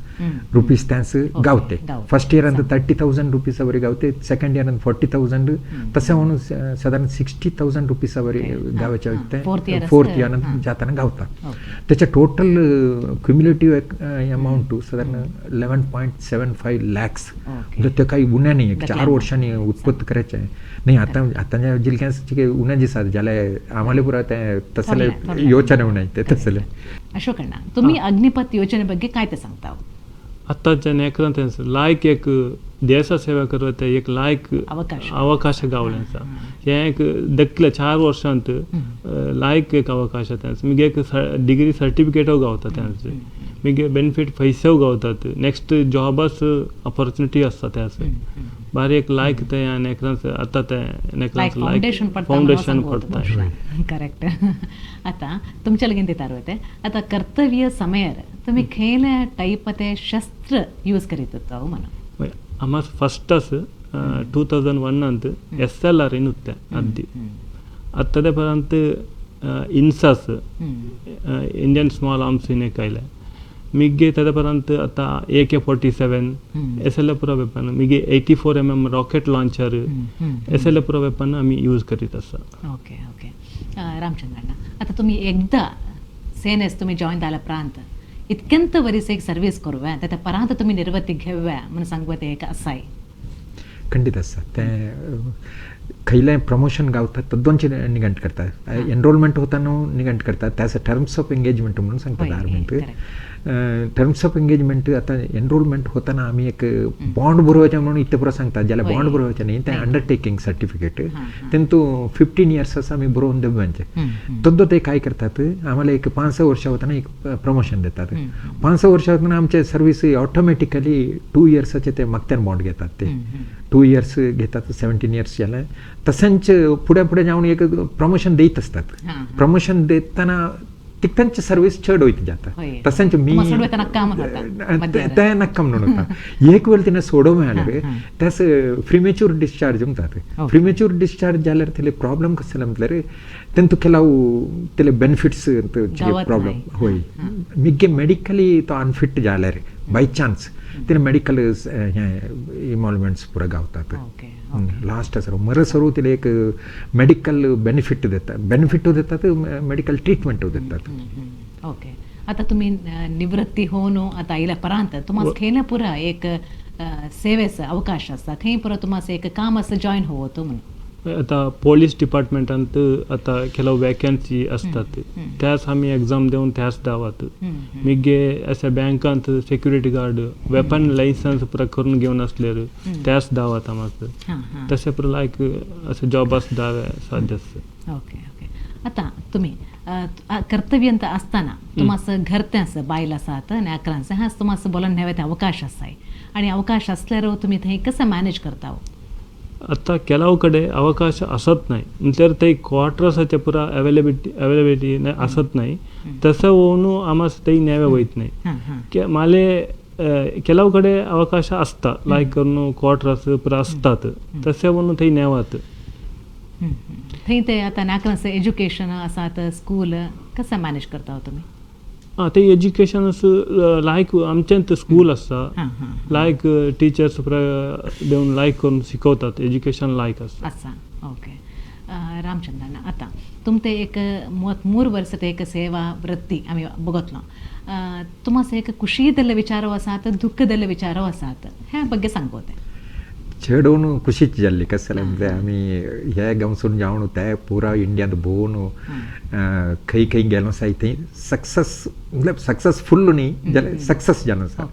रुपीज त्यास गावते. फर्स्ट इयर अंत 30,000 रुपीज वरी गावते, सेकंड इयर अंत 40,000, तसे म्हणून साधारण 60,000 रुपीज वरी गावाच्या फोर्थ इयर जाताना गावता. त्याच्या टोटल क्युम्युलेटिव्ह अमाऊंट साधारण 11.75 लॅक्स. म्हणजे ते काही उण्या नाही, 4 वर्षांनी उत्पन्न करायचे नाही. आता आताच्या जिल्ह्यात उण्या दिसतात ज्याला आम्हाला पुरा ते तसले योजना नाही ते तसले. अशोकण्णा तुम्ही अग्निपथ योजने ಬಗ್ಗೆ काय ते सांगता? आतांच्या नेकरान लायक एक देशा सेवा करता एक लायक अवकाश गावले आसा. हें एक देखले 4 वर्षांत लायक एक अवकाश आसा. मागीर एक डिग्री सर्टिफिकेटूय गावता त्यांचे, मागीर बेनिफीट पयशेय गावतात, नेक्स्ट जॉबास ऑपॉर्च्युनिटी आसता त्यास. बारी एक लायक ते नेकरांस आतां ते लायक फावंडेशन पडटा फावंडेशन पडटा. करेक्ट. आतां तुमच्या लगीन दिता वते आतां कर्तव्य समयार तुमी खंयले टायप ते शस्त्र यूज करीत होता म्हणून? आमा फस्ट आस 2001 SLR इनुತ್ತೆ ಅದ್ದಿ ಅತ್ತದೆ ಪರಂತ ಇನ್ಸಾಸ್ ಇಂಡಿಯನ್ ಸ್ಮಾಲ್ ಆರ್ಮ್ಸ್ ಇನೆ ಕಾಯಿಲೆ ಮಿಗ್ಗೆ ತದ ಪರಂತ ಅತ್ತ AK-47 SLA ಪುರ ವೆಪನ್ ಮಿಗೆ 84 mm ರಾಕೆಟ್ ಲಾಂಚರ್ SLA ಪುರ ವೆಪನ್ आमी यूज करीत आसा. ओके ओके रामचंद्र अण्णा, आता तुम्ही एकदा सेनेस तुम्ही जॉईन जाला प्रांत इतक्यांत वरीस एक सर्वीस करूया त्या परांत तुम्ही निर्वती घेव्या म्हणून सांगू ते एक असाय? खंडीत आसा तें खंयलें प्रमोशन गावता तद्दोनचे निघंट करता, एनरोलमेंट होता न्हू निघंट करता, त्याच टर्म्स ऑफ एंगेजमेंट म्हणून सांगतात आर्मींत. टर्म्स ऑफ एंगेजमेंट आतां एनरोलमेंट होताना आमी एक बॉन्ड बरोवचें म्हणून इतलें पुरो सांगता, जाल्यार बॉन्ड बरोवचें न्ही तें अंडरटेकींग सर्टिफिकेट तेंतू 15 इयर्स आमी बरोवन दिवपाचें. तद्दो ते काय करतात आम्हाला एक 5-6 वर्सां वतना एक प्रमोशन दितात, 5-6 वर्सां वतना आमचे सर्वीस ऑटोमॅटिकली 2 इयर्साचे ते मागत्यान बॉन्ड घेतात, ते 2 इयर्स घेतात 17 इयर्स जालें. तशेंच फुडें फुडें जावन एक प्रमोशन दीत आसतात, प्रमोशन दितना तितल्यांची सर्वीस चड वयता जाता. तशेंच मी तें नाका म्हणून वता एक वेळ तिणें सोडो मेळ्ळ्यार त्यास प्रिमेच्यूर डिस्चार्ज म्हणटात. प्रिमेच्यूर डिस्चार्ज जाल्यार तेले प्रॉब्लम कसले म्हटल्यार तेंतू केलाव तेले बेनिफिट्स प्रॉब्लम होय मिगे मेडिकली तो अनफिट जाल्यार बाय चान्स तिने मेडिकल हें इन्वॉल्वमेंट्स पुरा गावतात. लास्ट आसा मरसरू तिला एक मेडिकल बेनिफिट देतात, बेनिफिट देतात, मेडिकल ट्रीटमेंट देतात. ओके आता तुम्ही निवृत्ती होऊन आता आयल्या परांत तुम्हाला खंय पुरा एक सेवेचो अवकाश आसा, खंय पुरा तुम्हाला एक काम आसा जॉईन होवो म्हणून? आता पोलीस डिपार्टमेंटांत आता ಕೆಲವು ವೇಕೆನ್ಸಿ असतात त्यास आमी एक्झाम देऊन त्यास धावात. मिगे अशे बँकांत सेक्युरिटी गार्ड वेपन लायसन्स पुरा करून घेवन आसल्यार त्यास धावात आमकां. तशें पुरा लायक अशे जॉबास दावे साध्य आसा. ओके ओके आता तुम्ही कर्तव्यंत असताना तुम्हाला घरते आसा बायल आसात आनी अकरांस हांस तुम्हाला बोलन नेवे अवकाश आसाय आनी अवकाश असल्यार तुम्ही थंय कसं मॅनेज करता? आता ಕೆಲವು ಕಡೆ ಅವಕಾಶ असत नाही म्हटल्यार ते क्वार्टर्साचे पुरा अवेलेबिलिटी असत नाही, तसं होऊन आम्हाला ते न्यावे वयत नाही. माले ಕೆಲವು ಕಡೆ ಅವಕಾಶ असता लायक करून क्वार्टर्स पुरा असतात तसे म्हणून ते न्यावात. थंय ते आता नाकरांस एज्युकेशन आसात स्कूल कसं मॅनेज करता तुम्ही? हां ते एज्युकेशन लायक आमच्यात स्कूल आसा लायक टिचर्स देवन लायक करून शिकवतात एज्युकेशन लायक आसा आसा. ओके रामचंद्रन, आता तुमते एक 33 वर्स ते एक सेवा वृत्ती आमी बघतलो, तुम्हाला एक खुशीदल्ले विचारो आसात दुःखदल्ले विचारो आसात ह्या ಬಗ್ಗೆ सांगोते? चेडून खुशीच जाल्ली कसं म्हणजे आमी हे गांवसून जावन ते पुरा इंडियांत भोंवून खंय खंय गेलो आसाय थंय सक्सेस म्हटल्यार सक्सेसफुल न्ही जाल्यार सक्सेस जालो आसा.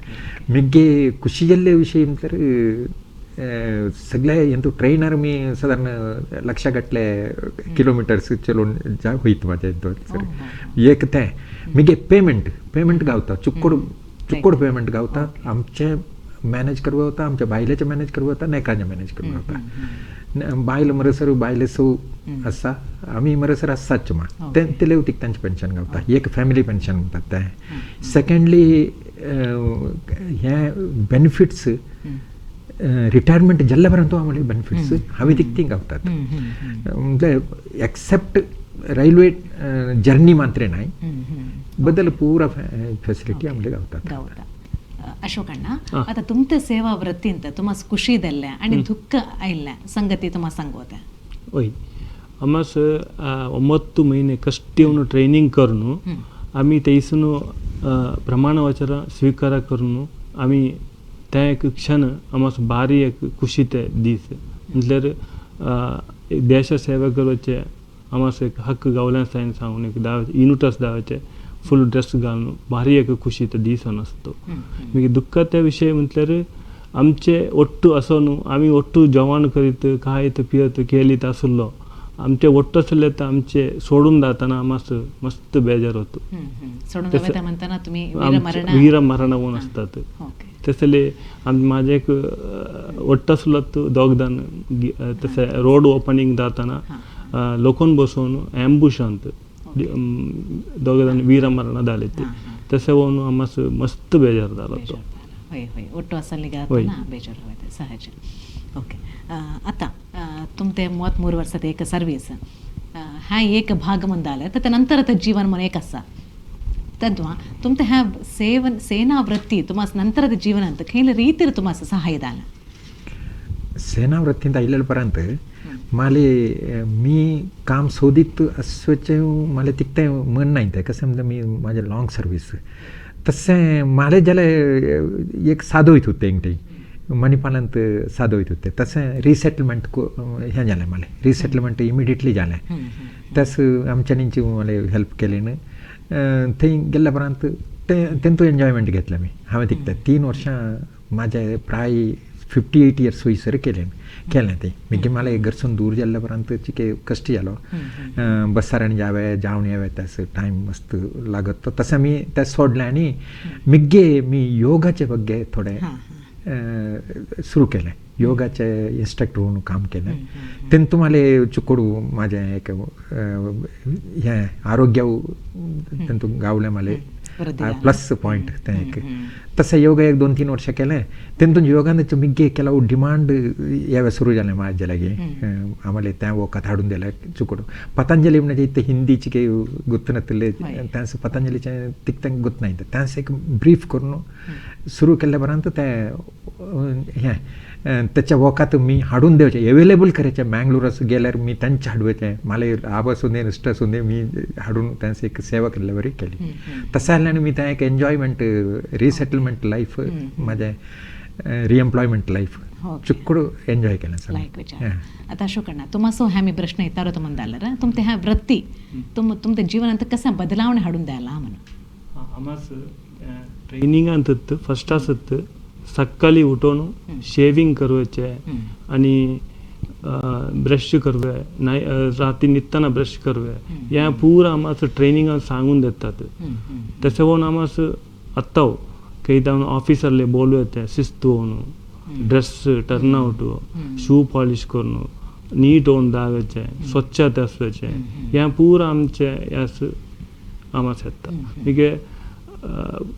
मिगे खुशी जाल्ले विशय म्हटल्यार सगळे हेंतू ट्रेनार मी सादारण लक्षा गटले किलोमिटर्स चलोवन जा वयता म्हाज्या हितून. एक तें मिगे पेमेंट पेमेंट गावता, चुक्कोड चुक्कोड पेमेंट गावता, आमचें मॅनेज करवा होता, आमच्या बायलेचें मॅनेज करवा होता, नेकाचें मॅनेज करवा होता. बायल मरसर बायले सो आसा आमी मरसर आसाच मा ते तेले तिक तांचें पेन्शन गावता, एक फॅमिली पेन्शन म्हणटात तें. सेकंडली हें बेनिफिट्स रिटायरमेंट जाल्ल्या पर्यंत आमले बेनिफिट्स हांवें तिक ती गावतात म्हटल्यार एक्सेप्ट रेल्वे जर्नी मात्र नाही बदल पुरा फॅसिलिटी आमले गावतात. अशोकण्ण, आता तुमच्या सेवा वृत्तींत तुम्हाला खुशी दिल्ले आणि दुःख आयिल्ले संगती तुम्हाला सांगोते? वय आमास 9 महिने कष्ट ट्रेनिंग करून आमी थंयसून प्रमाणवचन स्वीकार करून आमी ते एक क्षण आमास भारी एक खुशी ते दीस म्हटल्यार देश सेवा करचे आमास एक हक्क गावले आसा सांगून एक दाव युनिटस दावाचे फुल ड्रेस घालून भारी एक खुशी ते दीस आसतो. मागीर दुःखाचे विशय म्हटल्यार आमचे ಒಟ್ಟು असो न्हू आमी ಒಟ್ಟು जवान करीत खायत पियत खेळीत आसलो आमचे ಒಟ್ಟು आसले आमचे सोडून जाताना आमास मस्त बेजार होतो. सोडून तसं- वता म्हणताना तुम्ही आमचे वीरमरण वीरमरण होऊन असतात. ओके. तसले आम माझे एक ಒಟ್ಟು आसलो दोगदान तशें रोड ओपनिंग जाताना लोकोन बसोवन एम्बुशांत दोग जाण वीरमरण जाले ते. हां, हां. तशें होऊन आमास मस्त बेजार जालो तो. ಬೇಜಾರು होय होय ಒಟ್ಟು ಅಸಲಿಗೆ होय. ಬೇಜಾರು ಹೋಯ್ತು ಸಹಜ. ಓಕೆ, आता तुमते 33 वर्षात एक सर्वीस हा एक भाग म्हणून तर नंतर ते जीवन म्हणून एक आसा तद्वा तुमते ह्या सेवन ಸೇನಾ ವೃತ್ತಿ ತುಮಾಸ್ ನಂತರದ ಜೀವನ ಅಂತ ಖೇಲ ರೀತಿರ ತುಮಾಸ್ ಸಹಾಯ ದಾನ. सेना वृत्तींत आयिल्ले उपरांत माले मी काम सोदीत आसचें माले तितकें मन नाय तें कशें म्हणजे मी म्हाजें लाँग सर्वीस तशें माले जाल्यार एक सादो वयता तेंगटी मणिपालांत सादो वयता ते तशें रिसेटलमेंट हें जालें माले रिसेटलमेंट इमिडिएटली जालें त्यास आमच्यांनी माले हेल्प केली न्हू थंय गेल्ल्या उपरांत तें तेंतू एन्जॉयमेंट घेतलें मी हांवें तितलें 3 वर्सां म्हाजे प्राय 58 इयर्स वयसर केलें केलें तें मागीर मला घरसून दूर जाल्ल्या उपरांत चिके कश्ट जालो बसार आनी जावे जावन येवे त्यास टायम मस्त लागत तो तशें आमी तें सोडलें आनी मागीर मी योगाचे ಬಗ್ಗೆ थोडें सुरू केलें योगाचे इन्स्ट्रक्टर म्हणून काम केलें तेंतू माले चुकोडू म्हाजें एक हें आरोग्य तेंतू गावलें माले वृद्धी जाली. प्लस पॉयंट तें एक तशें योगा एक 2-3 वर्सां केलें तेंतून योगान मिगे ಕೆಲವು ಡಿಮಾಂಡ್ यावे सुरू जालें म्हाजे लागीं आम्हाला तें वखद हाडून दिलें चुकोडू पतंजली म्हणजे इतलें हिंदीची काही गुत्तनातले त्यास पतंजलीचें तितकें गुत्त नाय त्यास एक ब्रीफ करून सुरू केल्ल्या उपरांत तें हें त्याच्या वखद मी हाडून दिवचें एवेलेबल करायचें मँगलोर गेल्यार मी तांचे हाडवचें माले आब आसूं दे इश्ट आसूं दे मी हाडून त्यांस एक सेवा केल्ले बरी केली तशें जाल्यार मी तें एक एन्जॉयमेंट रिसेटलमेंट लायफ म्हाजें रिएम्प्लॉयमेंट लायफ चुक्कडू एन्जॉय केलें सगळें. लायक विचार. आता अशोकಣ್ಣ तुमासो ह्या मी प्रश्न इतारो तुमंदालर तुमते ह्या वृत्ती तुम तुमते जीवन ಅಂತ ಕಸ ಬದಲಾವಣೆ ಹಾಡುಂದಲ್ಲ ಮನು. आमास ट्रेनिंगांत फर्स्ट आसत सकाळी उठून शेविंग करवचे आणि ब्रश करवे नाय राती न्हिदतना ब्रश करवे हें पुरा आमास ट्रेनिंगान सांगून दितात. तशें होवन आमास आत्तां खंय ऑफिसरले बोलू येता शिस्त होवन dress turn out shoe polish करून नीट होवन दावेचें स्वच्छता आसपाचें हें पुरा आमचें ह्यास आमास येता. मागीर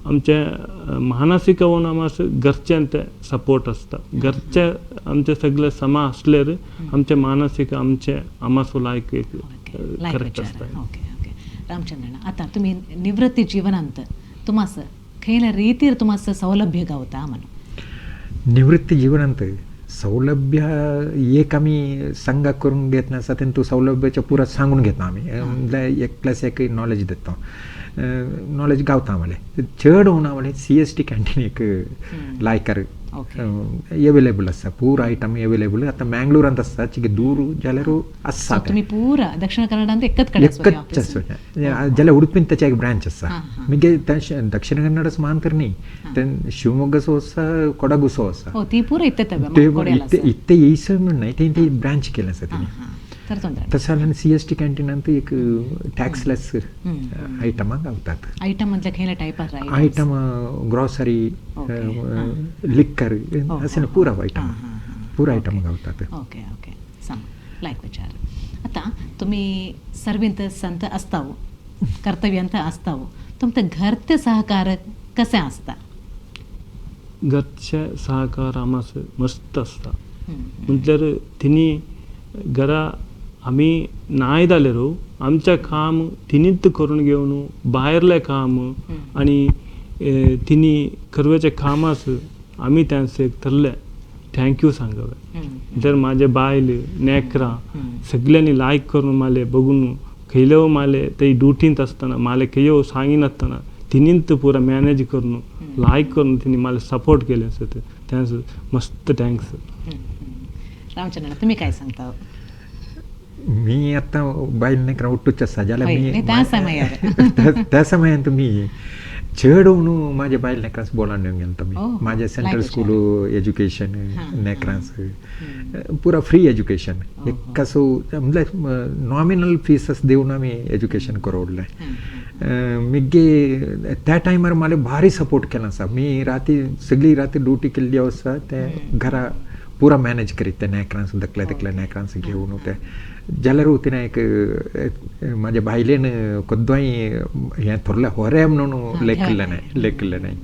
आमचें मानसीक होवन आमास घरच्यान ते सपोर्ट आसता घरचे आमचे सगळे समा आसल्यार आमचें मानसीक आमचें आमासो लायक एक लायक करेक्ट विचार. आसता. ओके ओके रामचंद्रಣ್ಣ आता तुम्ही निवृत्ती जीवनांत तुमास खंयल्या रीतीर तुमास सौलभ्य गावता म्हणून. निवृत्ती जीवनांत सौलभ्य एक आमी संघाक करून घेतना आसा तेंतू सौलभ्याचें पुरा सांगून घेता आमी म्हणल्यार एक प्लस एक नॉलेज दिता नॉलेज गावता आम्हाला चड होऊन आम्हाला CST canteen एक लायकार एवेलेबल आसा पूरा आयटम एवेलेबल आतां मँगलोरांत आसता चिके दूर जाल्यार आसा तुम्ही पूरा दक्षिण कन्नडांत एकच कडेन एकच आसा जाल्यार उडपीन ताचें एक ब्रांच आसा मागीर दक्षिण कन्नड मात्र न्ही ते शिवमोग्गाचो आसा कोडागुसो आसा ती पुरा इत्ते इत्ते येयसर म्हण न्हय तें ते ब्रांच केलें आसा तेणी. तर ತೊಂದರೆ तशें जाल्यार CST कॅन्टीनांत एक टॅक्सलेस आयटमां गावतात. आयटम म्हटल्यार खंयले टायपार आयटम ग्रॉसरी लिक्कर अशें पुरा आयटम पुरा आयटम गावतात. ओके ओके सांग लायक विचार. आतां तुमी सर्वींत संत आसताव कर्तव्यांत आसताव तुमचें घरचें सहकार कशें आसता? घरचें सहकार आमास मस्त आसता म्हटल्यार तिनी घरा आमी नाय जाल्यार आमचें काम तिनीच करून घेवन भायरलें काम आनी तिनी करवेचें काम आस आमी तांचे एक थरलें thank you सांगवे. जर म्हाजे बायल नेकरां सगल्यांनी लायक करून माले बघून खंयल्यो माले ते ड्युटींत आसतना माले खंयो सांगिनासतना तिनीच पुरा मॅनेज करून लायक करून तिनी माले सपोर्ट केले आसा तें मस्त thanks. Ramchandra तुम्ही काय सांगता? मी आतां बायल नेकरां उठूच आसा जाल्यार मी त्या समयांत मी चड म्हणून म्हाज्या बायल नेकरांस बोलान गेलो तुमी म्हाज्या सेंट्रल स्कूल एज्युकेशन नेकरांस पुरा फ्री एज्युकेशन एकसो म्हणल्यार नॉमिनल फीस दिवन आमी एज्युकेशन करवडलें. मिगे त्या टायमार म्हाका भारी सपोर्ट केला आसा. मी राती सगळी राती ड्युटी केल्ली आसा ते घरा पुरा मॅनेज करीत ते नेकरांस धकले धकले नेकरांस घेवन ते जाल्यार तिणें एक म्हाज्या बायलेन कोद्दोय हें थोरलें होरें म्हणून लेखिल्लें नाय लेखिल्लें नाय.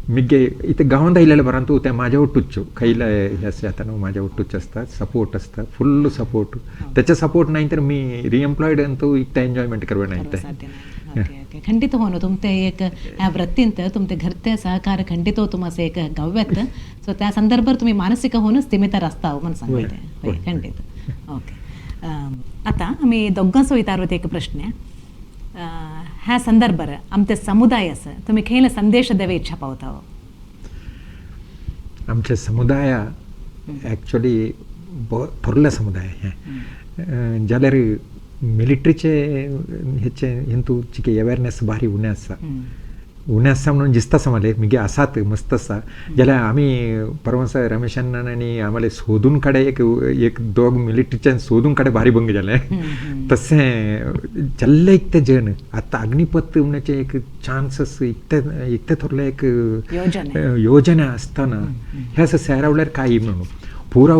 मिगे इतलें गांवांत आयिल्लें परंतु तें म्हाज्या वटूच खंयले हें जाता न्हू म्हाज्या वटूच आसता सपोर्ट आसता फुल्ल सपोर्ट. तेचे सपोर्ट नाही तर मी रिएम्प्लॉयड अंतू इतलें एन्जॉयमेंट करवे नाही ते. ಖಂಡಿತ ಹೋನು ತುಮತೆ एक ವೃತ್ತಿಂತ तुमते घरते सहकार खंडित तुमसे एक गव्यत सो त्या संदर्भात तुम्ही मानसिक होऊन ಸ್ಥಿಮಿತ रस्ता म्हणून सांगते. होय खंडित. ओके आता आमी दोगांसो विचारत एक प्रश्न ह्या संदर्भार आमचे समुदाय आसा तुमी खंयले संदेश देवे इच्छा पावता? आमचे समुदाय ॲक्च्युली थोरले समुदाय हें जाल्यार मिलिटरीचे हेचे हिंतू चिके अवेरनेस भारी उणें आसा उणें आसा म्हणून दिसता आसा मिगे आसात मस्त आसा. जाल्यार आमी परमसा रमेशान आनी आम्हाला सोदून काडे एक एक दोग मिलिटरीच्यान सोदून काडे भारी भंग जालें. तशें जाल्ले इतले जण आतां अग्निपथ म्हणचे एक चान्सीस इतले इतले थोरले एक योजना आसतना हे असं सेरावल्यार काय म्हणून पुरा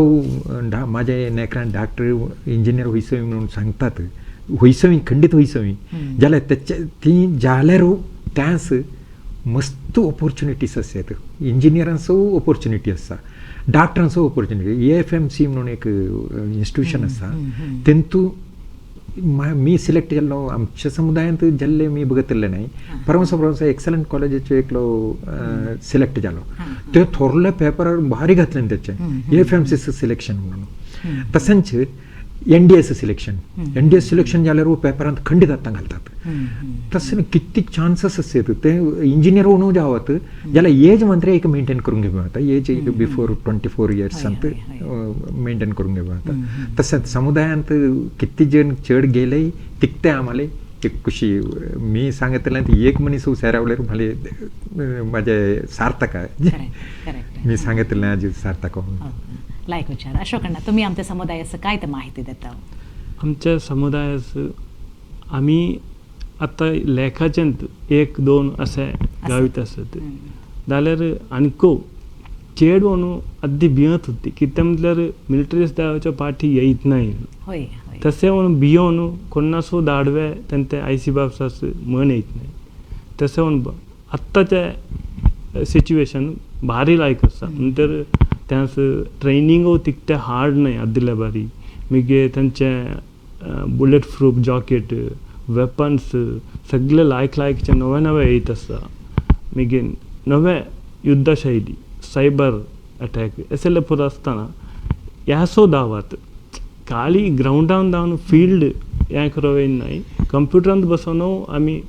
म्हाजे नेकरान डॉक्टर इंजिनियर होयसवी म्हणून सांगतात होयसवी खंडीत होयसवी जाल्यार तेचे ती जाल्यार त्यास मस्त ऑपॉर्च्युनिटीज आसात. इंजिनियरांचो ऑपॉर्च्युनिटी आसा, डॉक्टरांचो ऑपॉर्च्युनिटी. AFMC म्हणून एक इन्स्टिट्यूशन आसा तेंतू मी सिलेक्ट जाल्लो आमच्या समुदायांत जाल्ले मी बघितले नाही परमसा परमसा एक्सलंट कॉलेजीचो एकलो सिलेक्ट जालो ते थोरले पेपरार भारी घातले तेचे AFMC selection म्हणून. तशेंच NDS selection NDS selection जाल्यार पेपरांत खंडीत आतां घालतात. तशें कितलीक चान्सीस आसतात ते इंजिनियर म्हणून जावत जाल्यार एज मात्र एक मेंटेन करूंक घेवप जाता. एज एक बिफोर 24 इयर्सांत मेंटेन करूंक घेवप जाता. तशेंच समुदायांत कितले जण चड गेले तितले आम्हाला एक खुशी. मी सांगतलें एक मनीस सेरावल्यार म्हाले म्हाजें सार्थक मी सांगतलें आज सार्थक. लायक विचार. अशोक अण्णा तुम्ही आमच्या समुदायाचं काय ते माहिती देता? आमच्या समुदायाचं आमी आतां लेखाचेंत 1 2 अशें गावीत आसत जाल्यार आनीको चेड म्हणून अद्दी भियत होती कितें म्हटल्यार मिलिटरी दावच्या पाठी येयत नाय तशें म्हणून भियोन कोणासो धाडवे तेंचे आयसी बाबसास मन येत नाय. तशें म्हणून आत्ताचें सिच्युएशन भारी लायक आसा म्हणटर त्यास ट्रेनिंगो तितकें हार्ड न्हय आदल्या बारी मागीर तेंचें बुलेट प्रूफ जॉकेट वेपन्स सगळे लायक लायकचे नवे नवे येयत आसा. मागीर नवे युद्ध शैली सायबर अटॅक हे पुरो आसतना ह्यासो दावात खाली ग्रावंडान धांवन फिल्ड हें करूं नाय कंप्युटरांत बसून आमी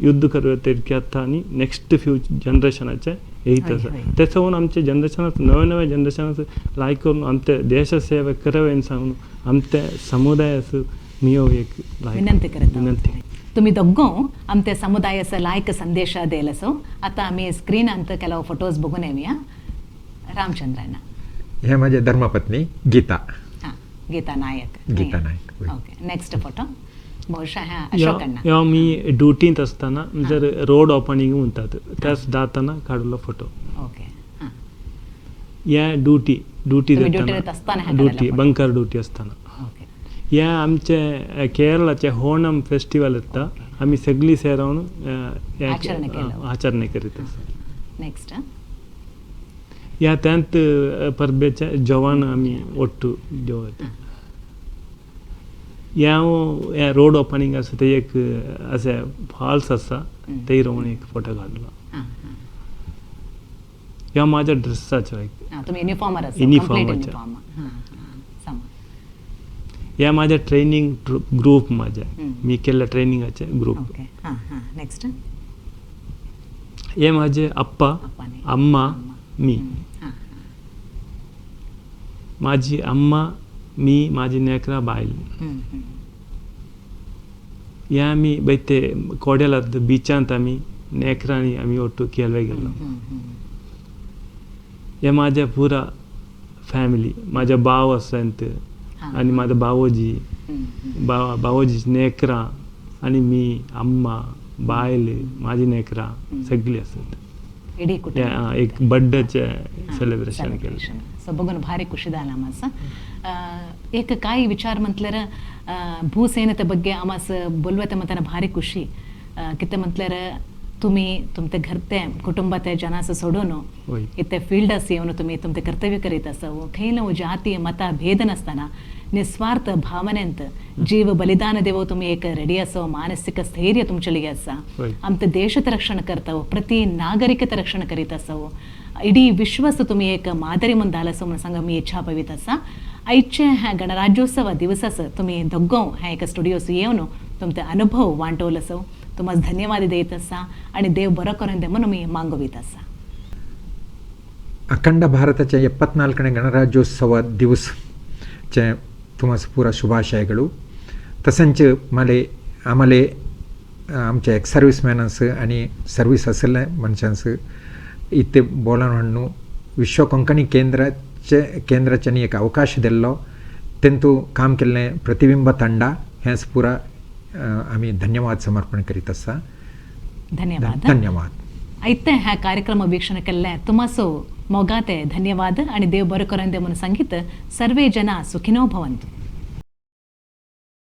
युद्ध करूं तितकें आतां आनी नेक्स्ट फ्युचर जनरेशनाचें येयत आसा. तें म्हणून आमच्या जनरेशनाक नवे नवे जनरेशनाक लायक करून आमच्या देश सेवा करवे सांगून आमच्या समुदायास मियो एक विनंती करता. विनंती तुम्ही दोघं आमच्या समुदायाचा लायक संदेश दिलसो. आता आम्ही स्क्रीनांत ಕೆಲವು फोटोज बघून येऊया. रामचंद्रांना हे माझे धर्मपत्नी गीता. हां Geeta Nayak. Geeta Nayak. Okay next photo ಬಹುಶಃ अशोक अण्णा. ह्यो आमी ड्युटींत आसतना म्हणजे रोड ओपनिंग म्हणटात त्याच जातना काडलो फोटो. ओके हां हे ड्युटी ड्युटी आसतना ड्युटी बंकर ड्युटी आसतना. हे आमचे केरळाचे होणम फेस्टिवल येता आमी सगळीं सेरावन आचरणे करीत आसा. नेक्स्ट ह्या त्यात परबेचे जेवण आमी ಒಟ್ಟು जेवता. ह्या रोड ओपनिंग आसा ते एक अशें फॉल्स आसा ते रोवन एक फोटो काडलो. ह्या म्हाज्या ड्रेसाचो एक युनिफॉर्माचो. ह्या म्हाज्या ट्रेनींग ग्रूप म्हाज्या मी केल्ल्या ट्रेनिंगाचे ग्रूप. नेक्स्ट हे म्हाजे अप्पा अम्मा मी माझी अम्मा मी माझी नेकरा बायल. ह्या आमी बैते कोडेलांत बिचांत आमी नेकरांनी आमी ಒಟ್ಟು केल्वे गेल्लो. हे माझ्या पुरा फॅमिली, माझ्या भाव आसा आनी म्हाजो भावोजी, भावोजीची नेकरां आनी मी, अम्मा, बायल, माझी नेकरां सगळीं आसात. ಇಡೀ ಕುಟುಂಬ एक बड्डेचे सेलिब्रेशन केलें. सो बघून भारी ಖುಷಿ जालां आमास. एक काय विचार म्हटल्यार भूसेनते ಬಗ್ಗೆ आमास बोलवते म्हणताना भारी ಖುಷಿ. कितें म्हटल्यार तुमी तुमचे घरते कुटुंबाते जनास सोडून इथे फील्डास येवन तुमी तुमचे कर्तव्य करीत आसा. खंय जाती मत भेद नासतना निस्वार्थ भावनेंत जीव बलिदान देवो तुमी एक रेडी आसा. मानसिक स्थैर्य तुमचे लागीं आसा. आमचे देशत रक्षण करता, प्रति नागरिकत रक्षण करीत आसा. इडीं विश्वस तुमी एक मादरी म्हूण धाल आसा म्हणून सांग आमी इच्छा पवित आसा. आयचे ह्या गणराज्योत्सव दिवसास तुमी दोग्गो ह्या एका स्टुडियोस येवन तुमचे अनुभव वांटवलो आसा. तुमकां धन्यवाद देत आसा आनी देव बरो करून दे म्हणून आमी मागोवीत आसा. अखंड ಭಾರತದ 74ನೇ ಗಣರಾಜ್ಯೋತ್ಸವ ದಿವಸचे तुम्हाला पुरा शुभाशयಗಳು. तशेंच मले आम्हाला आमच्या एक्स सर्विसमॅनांस आनी सर्वीस आशिल्ल्या मनशांस इथे बोलान हाडून विश्व कोंकणी केंद्राचे केंद्राच्यानी एक अवकाश दिल्लो, तेंतू काम केल्लें प्रतिबिंब ತಂಡ हेंच पुरा आमी धन्यवाद समर्पण करीत आसा. धन्यवाद. धन्यवाद. ಐತೆ ह्या कार्यक्रम वीक्षण केल्ले तुमासो मोगाते धन्यवाद आणि देव बरो करून दे म्हणून सांगीत सर्वे जना सुखिनो भवन्तु.